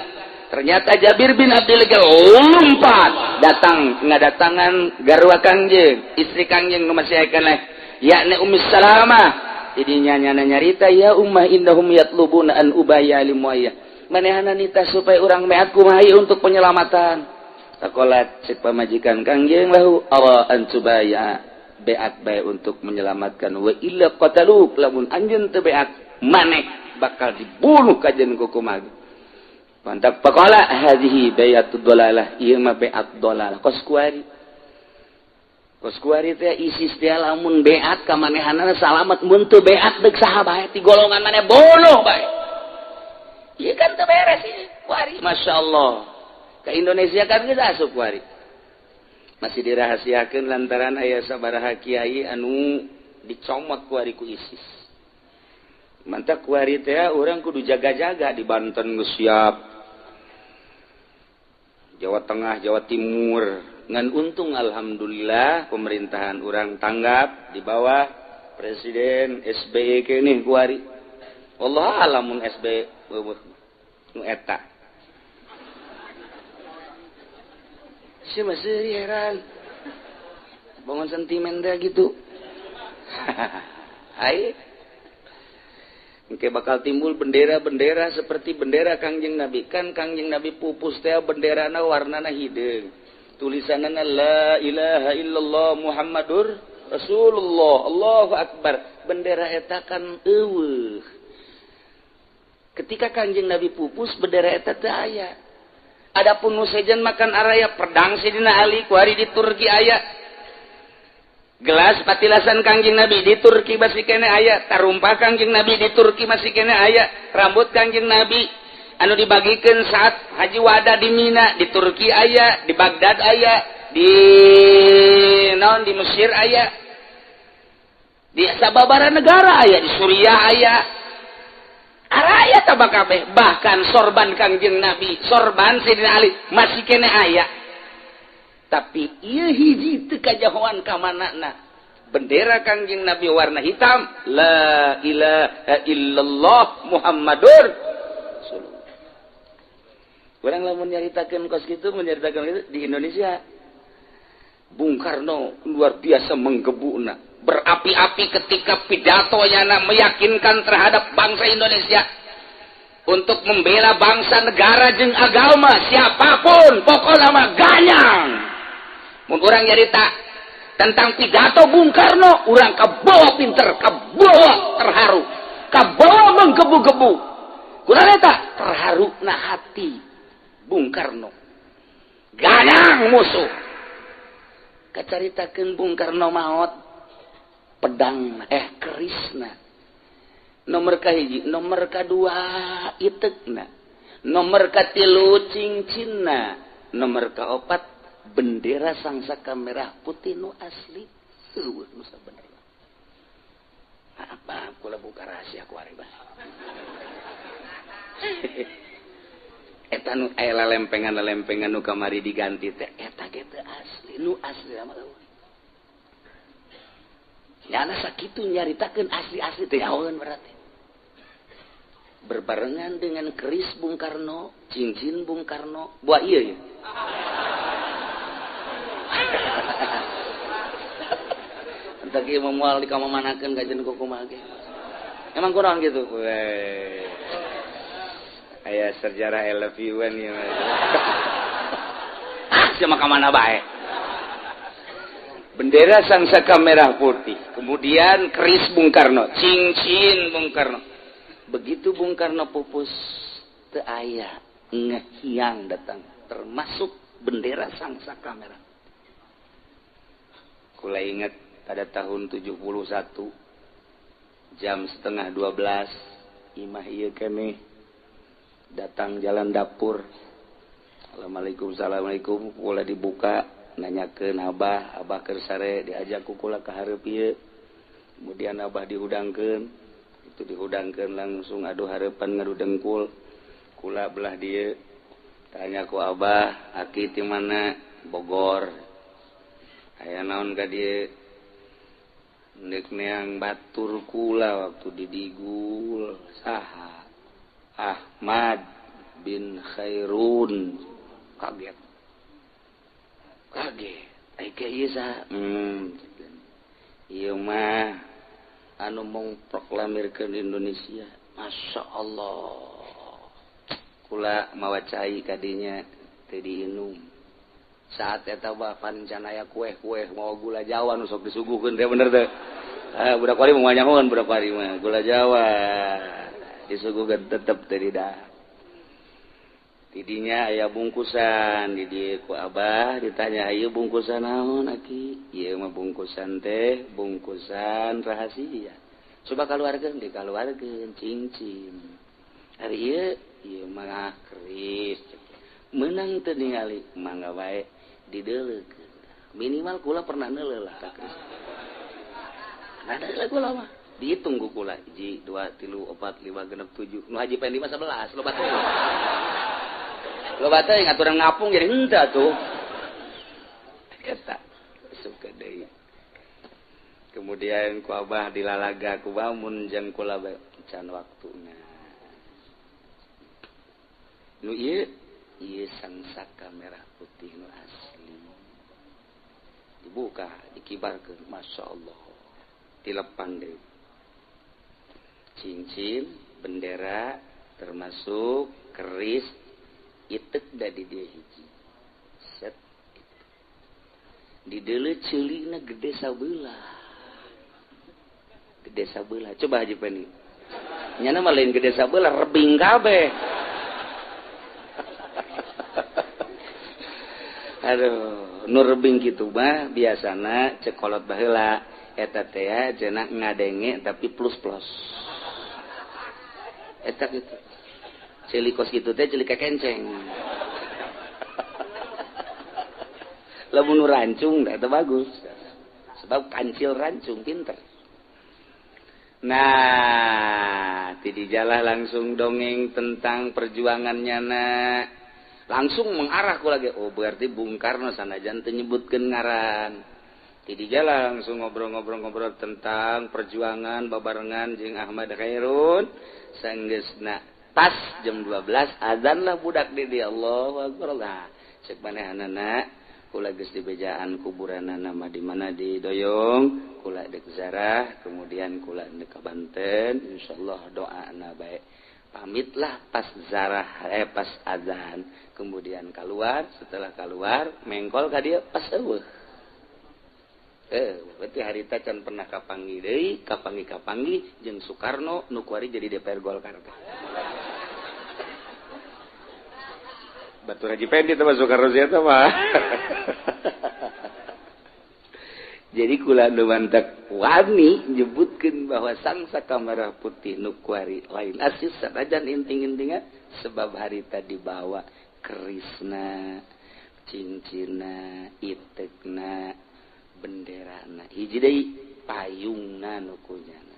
Ternyata Jabir bin Abdullah lompat datang ngadatangan garwa Kangjeng, istri Kangjeng nu masih aya keneh, yakni Ummi Salamah. Jadi nyana nyarita, "Ya ummah, innahum yatlubuna an ubaya li Muawiyah." Manehana nita supaya urang meat kumaha untuk penyelamatan. Faqalat, cek pamajikan Kangjeng, lahu, "Awa an tubaya, beat bae untuk menyelamatkan, wa illa qataluk." Lamun anjeun teu beat, maneh bakal dibunuh kajen ku kumaha. Mantap. Faqala, "Hadhihi bai'atud dalalah." Ieu mah beat dalalah. Kos kuari, kos kuari teh ISIS teh, lamun beat ka manehanana salamat, mun teu beat deuk saha bae ti golongan maneh bunuh bae. Ieu kan teu beres ieu kuari. Masya Allah, ke Indonesia kan geus asup kuari, masih dirahasiakan lantaran aya sabaraha kiai anu dicomot kuari ku ISIS. Mantap, kuari teh urang kudu jaga-jaga. Di Banten geus siap, Jawa Tengah, Jawa Timur. Ngan untung alhamdulillah pemerintahan urang tanggap di bawah Presiden SBY kene kuari. Allah alamun SBY nu eta si masih heran bangun sentimen deh gitu. Hai. Oke, bakal timbul bendera-bendera seperti bendera Kangjeng Nabi. Kan Kangjeng Nabi pupus teh benderana warnana hideung. Tulisanana la ilaha illallah Muhammadur Rasulullah. Allahu akbar. Bendera eta kan eueuh. Ketika Kangjeng Nabi pupus, bendera eta teu aya. Adapun nu sejen makan araya pedang Sidina Ali kuari di Turki aya. Gelas patilasan Kangjeng Nabi di Turki masih kene aya, tarumpa Kangjeng Nabi di Turki masih kene aya, rambut Kangjeng Nabi anu dibagikan saat haji wada di Mina di Turki aya, di Baghdad aya, di naon, di Mesir aya, di sababara negara aya, di Suriah aya. Araya tabak kabeh. Bahkan sorban Kangjeng Nabi, sorban Sidina Ali masih kene aya. Tapi ieu hiji teu kajahoan ka manana, bendera Kangjeng Nabi warna hitam, la ilaha illallah Muhammadur Rasulullah. Urang lamun nyaritakeun kos kitu, menyaritakeun kitu di Indonesia, Bung Karno luar biasa menggebuna, berapi-api ketika pidato yana meyakinkan terhadap bangsa Indonesia untuk membela bangsa, negara jeung agama siapapun, pokoknya mah ganyang. Mun urang nyarita tentang pidato Bung Karno, urang kabawa pinter, kabawa terharu, kabawa menggebu-gebu. Kurang eta terharu na hati. Bung Karno. Gadang musuh. Kacaritakeun Bung Karno maot pedang kerisna. Nomor kahiji, nomor kadua itekna, nomor katilu cincinna, nomor kaopat bendera sangsaka merah putih nu asli. Eueuh nu sabenerna. Apa kula buka rahasia ku ari bah. Eta nu aya lempengan-lempengan nu kamari diganti teh eta ge teu asli, nu asli mah eueuh. Nyana sakitu nyaritakeun asli-asli teh nyahoeun berarti. Berbarengan dengan keris Bung Karno, cincin Bung Karno, buah ieu ya. Entar kieu moal dikamamanakeun ka jeung kumaha ge. Emang kunaon kitu? Weh. Aya sejarah LVUN ya. Ah, sia ka mana bae. Bendera sangsaka merah putih, kemudian keris Bung Karno, cincin Bung Karno. Begitu Bung Karno pupus, teu aya ngehiang datang, termasuk bendera sangsaka merah. Kula ingat pada tahun 71 jam 11:30 imah ieu keneh datang jalan dapur. Assalamualaikum, assalamualaikum. Kula dibuka, nanyakeun abah, abah keur sare diajak ku kula ka hareup ieu. Kemudian abah dihudangkeun, itu dihudangkeun langsung aduh hareupan ngadu dengkul. Kula belah dieu. Tanya ku abah, aki ti mana? Bogor. Aya naon ka dieu? Neuk neang batur kula waktu didigul saha? Ahmad bin Khairun. Kaget. Kaget. Ai ke ieu saha? Ieu mah anu mengproklamirkeun Indonesia. Masya Allah. Kula mawa cai kadinya teu diinum. Saat eta bapan can aya kueh-kueh mawa gula Jawa nu sok disuguhkeun teh bener teh. Ah budak wari mah nyahoan budak wari mah gula Jawa. Disuguhkeun tetep teu didahar. Tidinya aya bungkusan di dieu ku abah ditanya ieu bungkusan naon aki? Ieu mah bungkusan teh bungkusan rahasia. Coba kaluarkeun dikaluarkeun cincin. Ari ieu ieu mah keris. Meunang teu ningali mangga bae dideuleukeun. Minimal kula pernah neuleuh lah ka keris. Nah deuleuh kula mah. Dihitung ku kula 1 2 3 4 5 6 7. Nu haji pengen 5 11 loba teuing. Loba teuing aturan ngapung jadi henteu atuh. Eta suka deui. Kemudian ku abah dilalaga ku bamun jeung kula can waktuna. Nu ieu ieu sangsaka merah putih nu asli. Dibuka, dikibarkeun, Masya Allah. Dilepang deui. Cincin, bendera, termasuk keris, itek da di dieu hiji. Set. Di deuleu ceulina gede sabelah. Gede sabelah. Coba Haji Peni. Nyana mah lain gede sabelah, rebing kabeh. Aduh, nu rebing kitu mah biasana cekolot baheula eta teh cenah ngadenge tapi plus-plus. Eta kitu. Ceuli kos kitu teh ceuli kekenceng. Lamun nu rancung eta bagus. Sebab kancil rancung pinter. Nah, ti dijalah langsung dongeng tentang perjuangannya na. Langsung mengarah ku lagi. Oh, berarti Bung Karno sanajan teu nyebutkeun ngaran. Ti dijalah langsung ngobrol-ngobrol-ngobrol tentang perjuangan babarengan jeung Ahmad Khairun. Sanggeusna pas jam 12 azan lah budak di dia. Allahu akbar. Nah, cek manehanana kula geus dibejaan kuburanana mah di mana di Doyong, kula deuk zarah, kemudian kula deuk ka Banten, insyaallah doana bae. Pamitlah pas zarah pas azan, kemudian keluar, setelah keluar mengkol ka dieu pas eueuh. Berarti harita can pernah kapanggih deui, kapanggih-kapanggih jeung Soekarno nu kuari jadi DPR Golkar. Batur Haji Pendi teh mah Soekarno eta mah. Jadi kula nu mantak wani nyebutkeun bahwa sang saka merah putih nu kuari lain asis sanajan inting-intingan sebab harita dibawa kerisna, cincina, itekna, benderana. Hiji deui payungna nu kunyana.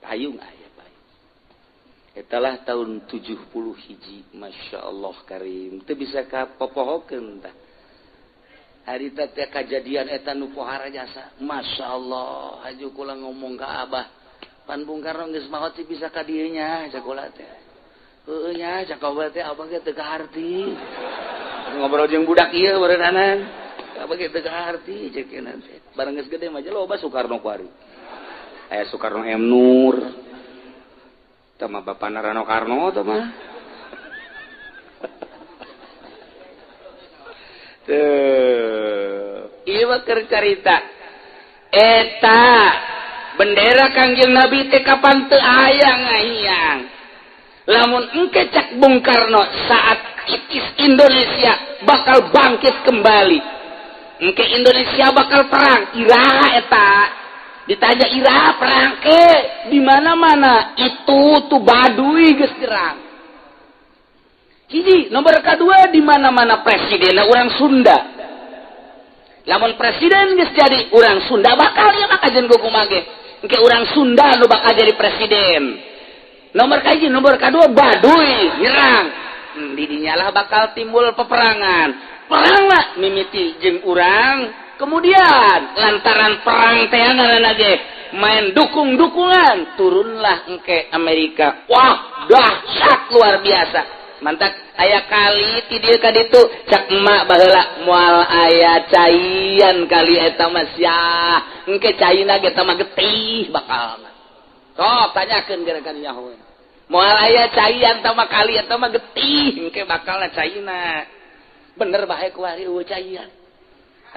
Payung aya payung. Etalah tahun 71, Masya Allah karim. Teu bisa kapopohokeun tah. Harita teh kajadian eta nu pohara jasa. Masya Allah, haju kula ngomong ka Abah. Pan Bung Karno geus maot sih bisa ka dieu nya cak kula teh. Heueuh nya cak abah teh abah ge teu kaharti. Ngobrol jeung budak ieu barenanan. Abah ge teu kaharti cek teh. Bareng geus gede mah loba Soekarno kuari. Aya Soekarno M Nur. Tah mah bapana Rano Karno tah mah. Tuh, ieu mah keur carita. Eta bendera Kangjeng Nabi teh kapan teu aya ngahiyang. Lamun engke cak Bung Karno saat itis Indonesia bakal bangkit kembali. Engke Indonesia bakal perang, iraha eta. Ditanya iraha perang ke di mana-mana itu tuh Baduy geus nyerang. Hiji, nomor kedua di mana-mana presidenna urang Sunda. Lamun presiden geus jadi urang Sunda bakal ieu mah kajen kumaha ge. Engke urang Sunda nu bakal jadi presiden. Nomor kahiji, nomor kedua Baduy nyerang. Di dinyalah bakal timbul peperangan. Perang lah mimiti jeung urang. Kemudian lantaran perang teh ngaranna ge main dukung-dukungan, turunlah engke Amerika. Wah, dahsyat luar biasa. Mantak aya kali ti dieu ka ditu cak emak baheula moal aya caian kali eta mah sia. Engke caina ge mah getih bakal. Sok tanyakeun gerakan nyaho. Moal aya caian tah mah kali eta mah getih engke bakalna caina. Bener bae kuari eueuh caian.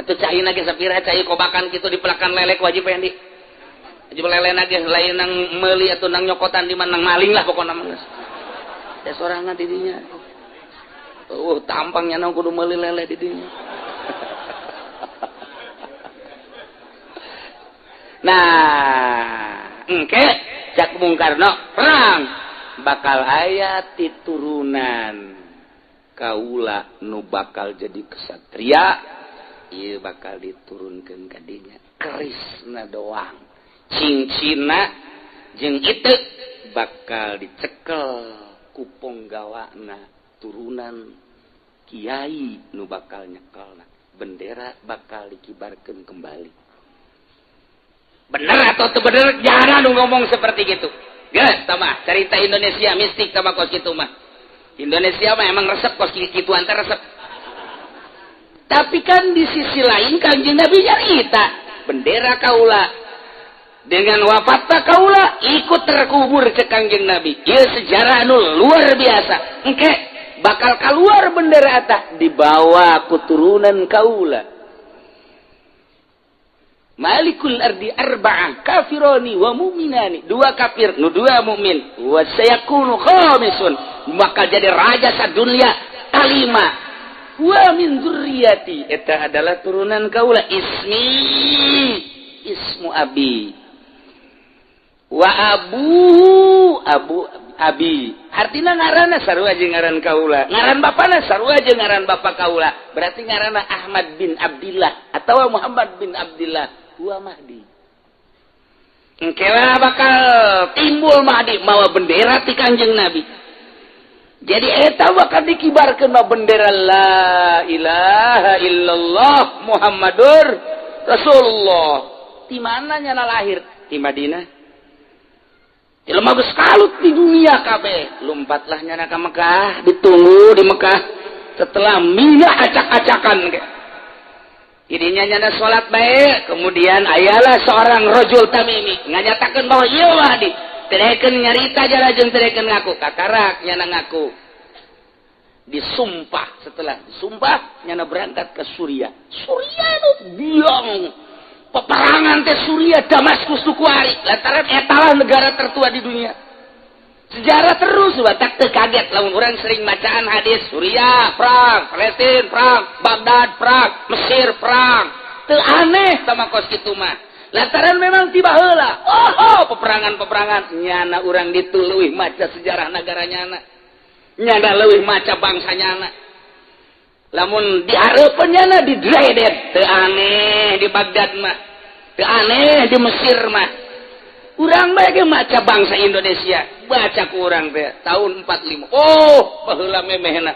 Atuh caina ge sapira cai kobakan kitu dipelakan lelek wajib Pendi. Wajib lelena ge lain nang meuli atuh nang nyokotan di mana nang maling lah pokona mah geus. Ya sorangan didinya. Tampangnya nang kudu meuli lele didinya. Nah, engke cak Bung Karno perang bakal aya titurunan kaula nu bakal jadi kesatria, ieu bakal diturunkeun ka dinya. Kerisna doang, cincina jeung itu bakal dicekel ku ponggawana turunan kiai nu bakal nyekelna, bendera bakal dikibarkeun kembali. Bener atau teu bener jarang nu ngomong seperti gitu. Geus tah cerita Indonesia mistik tah kos kitu mah. Indonesia mah emang resep kos kituan teh resep. Tapi kan di sisi lain Kangjeng Nabi nyarita bendera kaula dengan wafatna kaula ikut terkubur ke Kangjeng Nabi. Ieu sejarah anu luar biasa. Engke bakal keluar bendera eta dibawa ku turunan kaula. Malikul ardi arba'ah kafironi wa mu'minani, dua kafir nu dua mukmin, wa sayakunu khamisun, bakal jadi raja sadunia kalima. Wa min dzurriyyati, eta adalah turunan kaula, ismi ismu abi wa abu abu abi, artina ngaranna sarua jeung ngaran kaula, ngaran bapana sarua jeung ngaran bapa kaula, berarti ngaranna Ahmad bin Abdillah atawa Muhammad bin Abdillah. Wa Mahdi. Engkelah bakal timbul Mahdi mawa bendera ti Kangjeng Nabi. Jadi eta bakal dikibarkeun ma bendera la ilaha illallah Muhammadur Rasulullah. Di mana nyana lahir? Di Madinah. Jelema geus kalut di dunia kabeh. Lompatlah nyana ka Mekah, ditunggu di Mekah setelah minyak acak-acakan ge. Ininya nyana sholat baik, kemudian ayalah seorang rojul tamimi nganyatakan bahwa iya Mahdi, tereken nyarita jarajeng tereken ngaku, kakarak nyana ngaku. Disumpah, setelah disumpah nyana berangkat ke Suriah. Suriah itu biang peperangan teh Suriah Damaskus tuh kuari, lantaran etalah negara tertua di dunia. Sejarah terus batak teu kaget lamun urang sering macaan hadis Suriah perang, Palestina perang, Baghdad perang, Mesir perang. Teu aneh sama kos kitu mah. Lantaran memang tiba heula. Oh, peperangan-peperangan nyana urang ditu leuwih maca sejarah negara nyana. Nyana leuwih maca bangsa nyana. Lamun dihareupeun nyana di dredet, teu aneh di Baghdad mah. Teu aneh di Mesir mah. Urang bae maca bangsa Indonesia, baca ku urang teh tahun 45. Oh, baheula memehna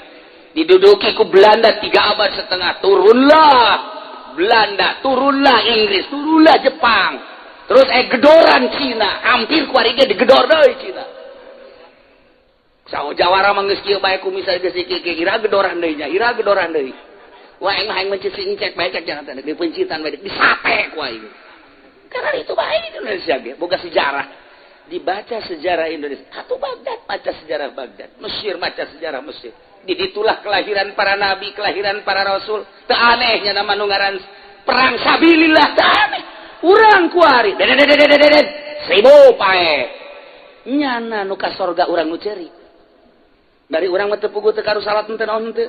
diduduki ku Belanda 3 abad setengah, turunlah Belanda, turunlah Inggris, turunlah Jepang. Terus gedoran Cina, hampir ku ge digedor deui Cina. Sawo jawara mah geus kieu bae ku misal geus kieu ira gedoran deui nya, ira gedoran deui. Wah, aing mah aing mencit cek bae cek jangan di pencitan bae disate ku aing. Karena itu baik Indonesia ge boga sejarah. Dibaca sejarah Indonesia. Atau Baghdad baca sejarah Baghdad, Mesir baca sejarah Mesir. Di itulah kelahiran para nabi, kelahiran para rasul. Teu anehnya nama nu ngaran perang sabilillah, teu aneh. Urang kuari dedet 1000 pae. Nyana nu ka sorga urang nu ceurik. Dari urang mah teu puguh teu karu salat henteu naon henteu.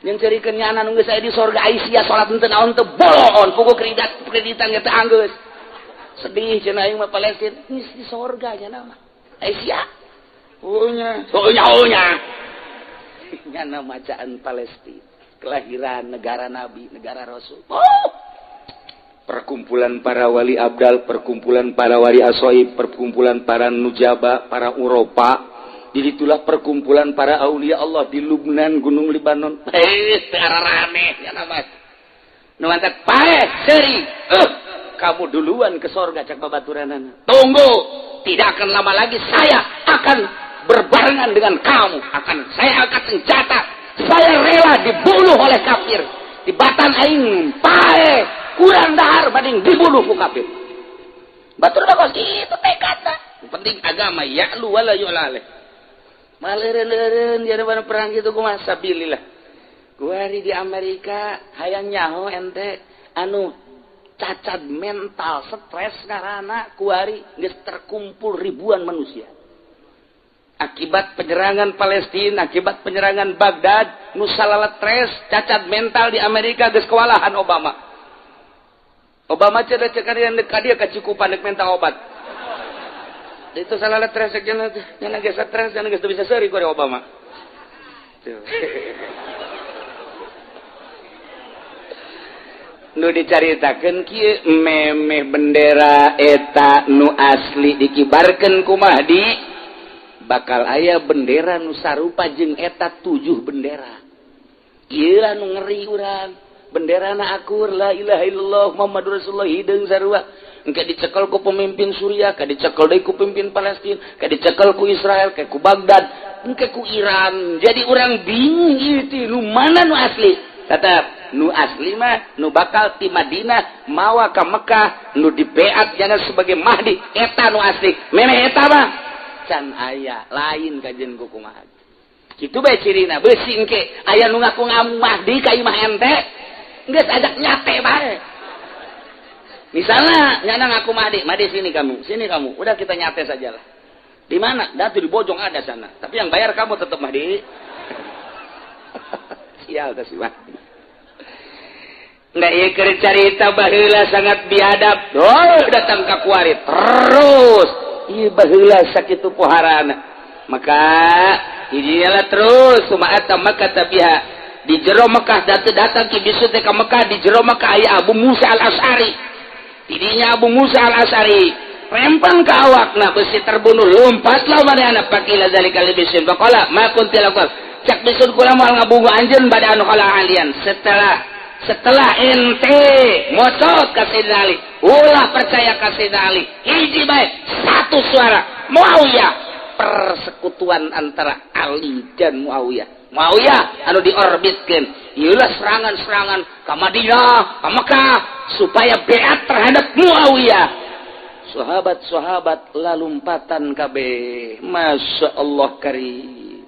Yang cerikeun nyana nu geus aya di sorga Aisyah salat henteu naon teu boloon puguh kreditan kreditan ge teu anggeus. Sedih cenah aing mah Palestina geus di sorga nya mah. Aisyah. Oh nya, oh nya, oh nya. Nyana macaan Palestina, kelahiran negara nabi, negara rasul. Oh. Perkumpulan para wali abdal, perkumpulan para wali asoib, perkumpulan para nujaba, para Eropa. Jadi itulah perkumpulan para aulia Allah di Lubnan, Gunung Libanon. Eh, rame ya nama. Nu mantak paeh seuri. Kamu duluan ke sorga cak babaturanana. Tunggu, tidak akan lama lagi saya akan berbarengan dengan kamu. Akan saya angkat senjata. Saya rela dibunuh oleh kafir. Di batan aing paeh kurang dahar banding dibunuh ku kafir. Batur kos kitu tekadna. Penting agama ya'lu wala yu'la alaih. Maleureun-leureun di mana perang gitu kumaha sabilillah. Kuari di Amerika hayang nyaho ente anu cacat mental stres karena kuari geus terkumpul ribuan manusia. Akibat penyerangan Palestina, akibat penyerangan Baghdad, nu stres, cacat mental di Amerika geus kewalahan Obama. Obama cenah cek ka dia kacukupan dek minta obat. Itu salah stres cenah nya geus stres cenah geus bisa seuri ku Obama. Tuh. Nu dicaritakeun kieu memeh bendera eta nu asli dikibarkeun ku Mahdi, bakal aya bendera nu sarupa jeung eta tujuh bendera. Ieu lah nu ngeri urang. Bendera na akur la ilaha illallah Muhammadur Rasulullah hideung sarua. Engke dicekel ku pemimpin Suriah, ka dicekel deui ku pemimpin Palestina, ka dicekel ku Israel, ka ku Baghdad, engke ku Iran. Jadi urang bingung ieu teh nu mana nu asli. Tetap nu asli mah nu bakal ti Madinah mawa ka Mekah nu dibeat jana sebagai Mahdi eta nu asli. Memeh eta mah can aya lain kajian ku kumaha. Kitu bae cirina beusi engke aya nu ngaku Mahdi ka imah ente geus ajak nyate bae. Misalnya nyana ngaku Mahdi, Mahdi sini kamu, udah kita nyate sajalah. Di mana? Datu di Bojong ada sana. Tapi yang bayar kamu tetap Mahdi. Sial teh si Mahdi. Nggak iya keur carita baheula sangat biadab. Oh, datang ka kuari terus. Ieu baheula sakitu poharana. Maka hijinalah terus sumaata maka tabiha di jero Mekah datang datang ki bisu teh ka Mekah di jero Mekah aya Abu Musa Al-Asy'ari. Tidinya Abu Musa Al-Asy'ari rempang ke awakna besi terbunuh lompatlah manehna faqila zalika li bisin faqala ma kunti lakukan cak bisun kula moal ngabungu anjeun pada anu kala alian setelah setelah ente mocot ka Sayyidina Ali ulah percaya ka Sayyidina Ali hiji bae satu suara Muawiyah persekutuan antara Ali dan Muawiyah. Muawiyah anu diorbitkeun ieulah serangan-serangan ka Madinah ka Mekah supaya beat terhadap Muawiyah. Sahabat-sahabat lalumpatan kabeh, Masya Allah karim.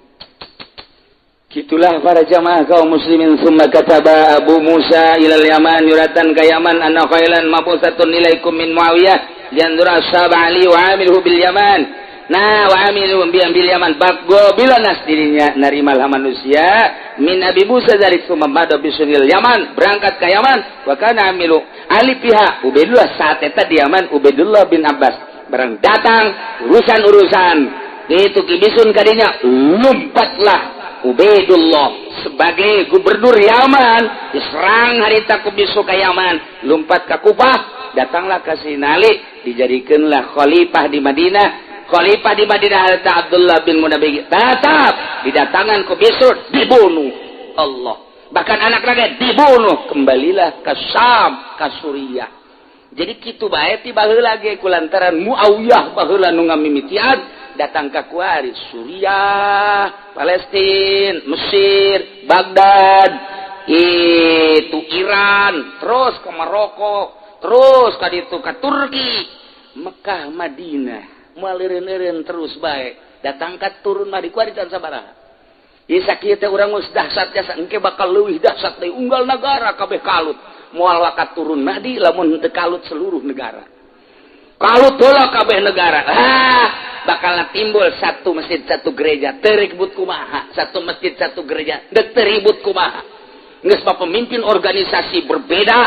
Gitulah para jamaah kaum muslimin. Summa kataba Abu Musa ilal Yaman yuratan ka Yaman anna khailan mabusatun ilaikum min Muawiyah lianzura ashab Ali wa amilhu bil Yaman. Nah, wa amilu bil Yaman bago bila nas dirinya narimalah manusia min Abi Musa dari summa bisunil Yaman, berangkat ke Yaman. Wa kana amilu ali pihak Ubaidullah, saat eta di Yaman Ubaidullah bin Abbas. Barang datang urusan-urusan itu kibisun kadinya, lompatlah Ubaidullah sebagai gubernur Yaman. Diserang harita ku bisu ke Yaman, lompat ke Kufah, datanglah ke Sinali, dijadikanlah khalifah di Madinah. Khalifah di Madinah harita Abdullah bin Munabbih tetap didatangan ku bisu, dibunuh Allah, bahkan anak lagi dibunuh. Kembalilah ke Syam, ke Suriah. Jadi kitu bae ti baheula ge, kulantaran Muawiyah baheula nu ngamimitian datang ka kuari Suriah, Palestina, Mesir, Baghdad, itu Iran, terus ke Maroko, terus ka ditu ka Turki, Mekah, Madinah, moal eureun-eureun terus bae datang ka turun mah di kuari can sabaraha. Ieu sakieu teh urang geus dahsyat jasa, engke bakal leuwih dahsyat deui, unggal nagara kabeh kalut. Moal wakat turun Mahdi lamun teu kalut seluruh negara. Kalut heula kabeh negara. Ah, bakal timbul satu masjid satu gereja, teu ribut kumaha? Satu masjid satu gereja, dek teu ribut kumaha? Geus mah pemimpin organisasi berbeda,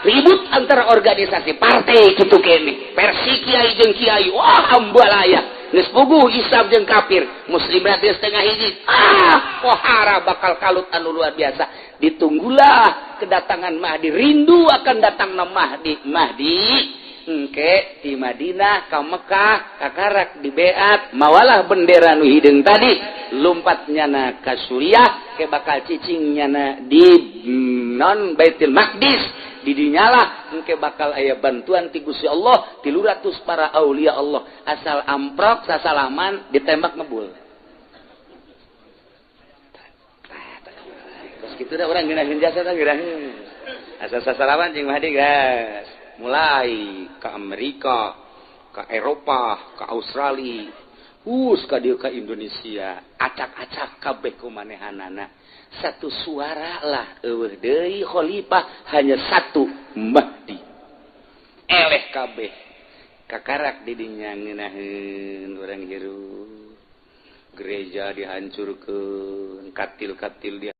ribut antara organisasi partai kitu kene. Versi kiai jeung kiai, wah, ambalaya. Geus puguh Islam jeung kafir, muslim berarti setengah hiji. Ah, pohara bakal kalut anu luar biasa. Ditunggulah kedatangan Mahdi, rindu akan datang Mahdi. Mahdi engke di Madinah ka Mekah, kakarak di beat mawalah bendera nu hideung tadi, lompat nyana ka Suriah, ke bakal cicing nyana di non Baitul Maqdis. Didinyalah engke bakal aya bantuan ti Gusti Allah, 300 para aulia Allah, asal amprok sasalaman ditembak ngebul. Terus gitu dah orang ngeunaheun jasa teh, ngeunaheun asal sasalaman jeung Mahdi, gas mulai ke Amerika, ke Eropa, ke Australia, us ka dieu ka Indonesia, acak-acak kabeh ku manehanana. Satu suara lah, eueuh deui khalifah, hanya satu Mahdi. Eleh kabeh. Kakarak didinya ngeunaheun urang hirup. Gereja dihancurkeun, katil-katil dia.